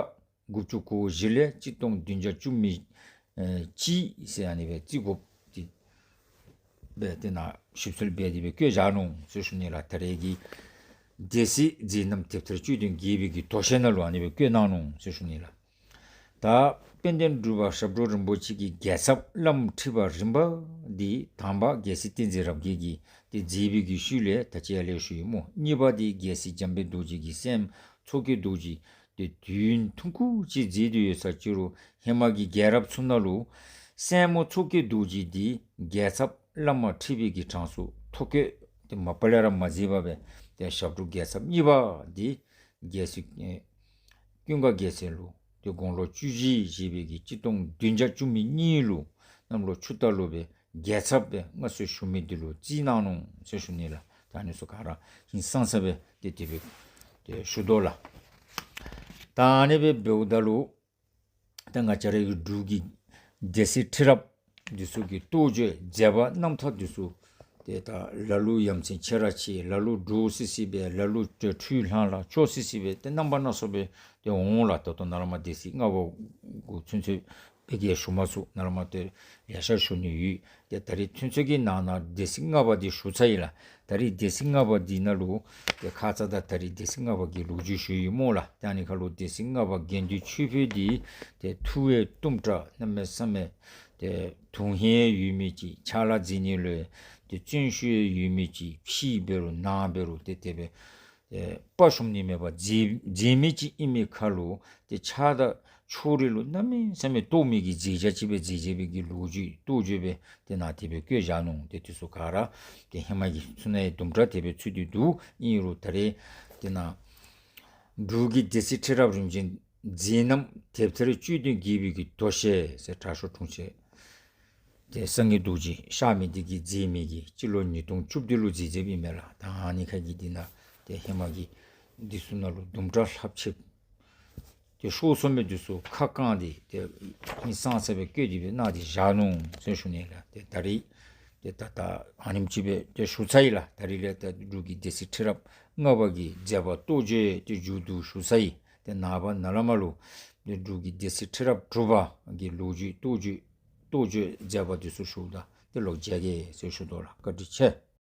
དགུ་བཅུ་གོ་བཞི་ལས་གཅིག་སྟོང་བདུན་བརྒྱ་བཅུ་མེད་ཨེ་གཅིག་ཟེར་ཨ་ནི་སྦེ་རྩིས་དགོཔ་འདི་སྦེ་དེ་ནང་ཞིབ་འཚོལ་འབད་དེ་སྦེ་བཀོད་བཞག་ནུག་ཟེར་ཞུ་ནི་ལགས། ད་རེས་ཀྱི་སྡེ་སྲིད་མཛད་རྣམ་དེབ་ཐེར་དཔྱོད་ལྡན་དགྱེས་པའི་གི་དོ་ཤལ་ནང་ལུ་ཨ་ནི་སྦེ་བཀོད་གནང་ནུག་ཟེར་ཞུ་ནི་ལགས། ད་དཔལ་ལྡན་འབྲུག་པ་ཞབས་དྲུང་རིན་པོ་ཆེ་གི་རྒྱལ་ཚབ་བླམ་ཁྲི་པ་རིམ་པ་འདི་དང་པ་རྒྱལ་སྲས་བསྟན་འཛིན་རབ་རྒྱས་ཀྱིས་ཏེ་མཛད་པའི་གི་ཤུལ་ལས་ད་ཅི་ཡར་ལས་ཞུ་ཡི་སྨོ། གཉིས་པ་འདི་རྒྱལ་སྲས་འཇམ་དཔལ་རྡོ་རྗེ་གི་སྲསམོ་མཚོ་སྐྱེས་རྡོ་རྗེ་ཏེ་དུས་ཡུན་ཐུང་ཀུ་ཅིག་མཛད་དེ་ཡོད་ས་ཅིག་རུང་ཧེ་མ་གི་རྒྱལ་རབས་ཚུ་ནང་ལུ་སྲསམོ་མཚོ་སྐྱེས་རྡོ་རྗེ་འདི་རྒྱལ་ཚབ་བླ་མ་ཁྲི་པའི་གི་གྲངས་སུ་ཐོ་བཀོད་ཏེ་མ་པ་ལས་ར་མ་མཛད་པར་སྦེ་ཏེ་ཞབས་དྲུང་རྒྱལ་ཚབ་གཉིས་པ་འདི་རྒྱལ་སྲས་ཨེ་ཀུན་དགའ་རྒྱལ་མཚན་ལུ་ཏེ་དགུང་ལོ་བཅུ་བཞི་བཞེས་པའི་གི་གཅིག་སྟོང་བདུན་བརྒྱ་བཅུ་མེད་གཉིས་ལུ་གནམ་ལོ་ཆུ་རྟ་ལུ་སྦེ་རྒྱལ་ཚབ་སྦེ་མངའ་གསོལ་ཞུ་མི་འདི་ལུ་རྩིས་གནང་ནུག་ཟེར་ཞུ་ནི་ལགས། ད་ཨ་ནི་ཚུ་ག་ར་ཧིང་སངས་ས་སྦེ་ཏེ་དེ་སྦེ་ཏེ་ཞུ་དོ་ལགས། ད་ཨ་ནི་སྦེ་འབདཝ་ད་ལུ་ད་ང་བཅས་ར་གི་འབྲུག་གི་སྡེ་སྲིད་ཁྲི་རབས་འདི་ཚུ་གི་རྟོགས་བརྗོད་མཛད་པ་རྣམ་ཐར་འདི་ཚུ་ཏེ་ད་ལ་ལུ་ཡ་མཚན་ཆེ་ར་ཆེ་ལ་ལུ་འདྲོག་སི་སི་སྦེ་ལ་ལུ་ཏེ་འཁྲུལ་ལྷང་ལྷང་ཅོག་སི་སི་སྦེ་ཏེ་རྣམ་པ་སྣ་ཚོགས་སྦེ་ཏེ་འོང་ལགས། ད་ལྟོ་ནཱ་ལས་མར་སྡེ་སྲིད་ལྔ་པ་གུ་ཚུན་ཚོད་དཔེ་གི་ཞུ་མ་ཚུགས། ནཱ་ལས་མར་ཏེ་ཡར་ཤར་ཞུ་ནི་ཡོད། ཏེ་ད་རེས་ཚུན་ཚོད་ཀྱི་ནང་ན་སྡེ་སྲིད་ལྔ་པ་འདི་ཞུ་ཚར་ཡི་ལགས། ད་རེས་སྡེ་སྲིད་ལྔ་པ་འདི་ནང་ལུ་ཏེ་ཁ་ཙ་དང་ད་རེས་སྡེ་སྲིད་ལྔ་པ་གི་ལོ་རྒྱུས་ཞུ་ཡི་སྨོ་ལགས། ཏེ་ཨ་ནི་ཁར་ལུ་སྡེ་སྲིད་ལྔ་པ་དགེ་འདུན་ཆོས་འཕེལ་འདི་ཏེ་ཐུ་བའི་གཏུམ་དྲག་གནམ་མེད་ས་མེད་ཏེ་དུང་ཧེ་ཡོད་མི་ཅིག་ཕྱག་ལཱ་མཛད་ནི་ལུ་ཏེ་བརྩོན་ཤུགས་ཡོད་མི་ཅིག་ཕྱི་འབད་རུང་ནང་འབད་རུང་ཏེ་དེ་སྦེ་ཨེ་དཔའ་ཞུམ་ནི་མེད་པར་མཛད་མཛད་མི་ཅིག་ཨིན་མི་ཁར་ལུ་ཏེ་ཆགས་སྡང་ཕྱོགས་རིས་ལུ་གནམ་མེད་ས་མེད་གཏོགས་མི་གི་མཛད་བྱ་ཅིག་སྦེ་མཛད་བྱ་བའི་གི་ལོ་རྒྱུས་རྟོགས་བརྗོད་སྦེ་ཏེ་ནཱ་དེ་སྦེ་བཀོད་བཞག་ནུག། ཏེ་དེ་ཚུ་ག་ར་ཏེ་ཧེ་མ་གི་ཚུ་ནང་ཡང་དུམ་གྲ་དེ་སྦེ་ཚུད་དེ་འདུག། ཨིན་རུང་ད་རེས་ཏེ་ནཱ་འབྲུག་གི་སྡེ་སྲིད་ཁྲི་རབས་རིམ་བྱོན་མཛད་རྣམ་དེབ་ཐེར་དཔྱོད་ལྡན་དགྱེས་པའི་གི་དོ་ཤལ་ཟེར་དྲག་ཤོས་དྲུང་ཆེན་ཏེ་སངས་རྒྱས་རྡོ་རྗེ་གཤགས་མི་འདི་གིས་མཛད་མི་གི་སྤྱི་ལོ་ཉིས་སྟོང་བཅུ་བདུན་ལུ་མཛད་མཛདཔ་ཨིན་མས་ལགས། ད་ཨ་ནི་ཁ་གི་འདི་ནང་ཏེ་ཧེ་མ་གི་འདི་ཚུ་ནང་ལུ་དུམ་གྲ་ལྷག་ཆད་ཏེ་ཤོར་སོང་མི་འདི་ཚུ་ཁ་བསྐངས་ཏེ་ཏེ་ཧིང་སངས་ས་སྦེ་བཀོད་དེ་སྦེ་གནང་སྟེ་བཞག་ནུག་ཟེར་ཞུ་ནི་ལགས། ཏེ་ད་རེས་ཏེ་ད་ད་ཨ་ནེམ་ཅིག་སྦེ་ཏེ་ཞུ་ཚར་ཡི་ལགས། ད་རེས་ལས་ད་འབྲུག་གི་སྡེ་སྲིད་ཁྲི་རབས་ལྔ་པ་གི་མཛད་པ་རྟོགས་བརྗོད་ཏེ་མཇུག་བསྡུ་ཞུ་ཚར་ཡི། ཏེ་ནངས་པ་ནཱ་ལས་མར་ལུ་ཏེ་འབྲུག་གི་སྡེ་སྲིད་ཁྲི་རབས་དྲུག་པ་གི་ལོ་རྒྱུས་རྟོགས་བརྗོད་རྟོགས་བརྗོད་མཛད་པ་འདི་ཚུ་ཞུཝ་ད་ཏེ་ལོག་མཇལ་གེ་ཟེར་ཞུ་དོ་ལགས། བཀའ་དྲིན་ཆེ།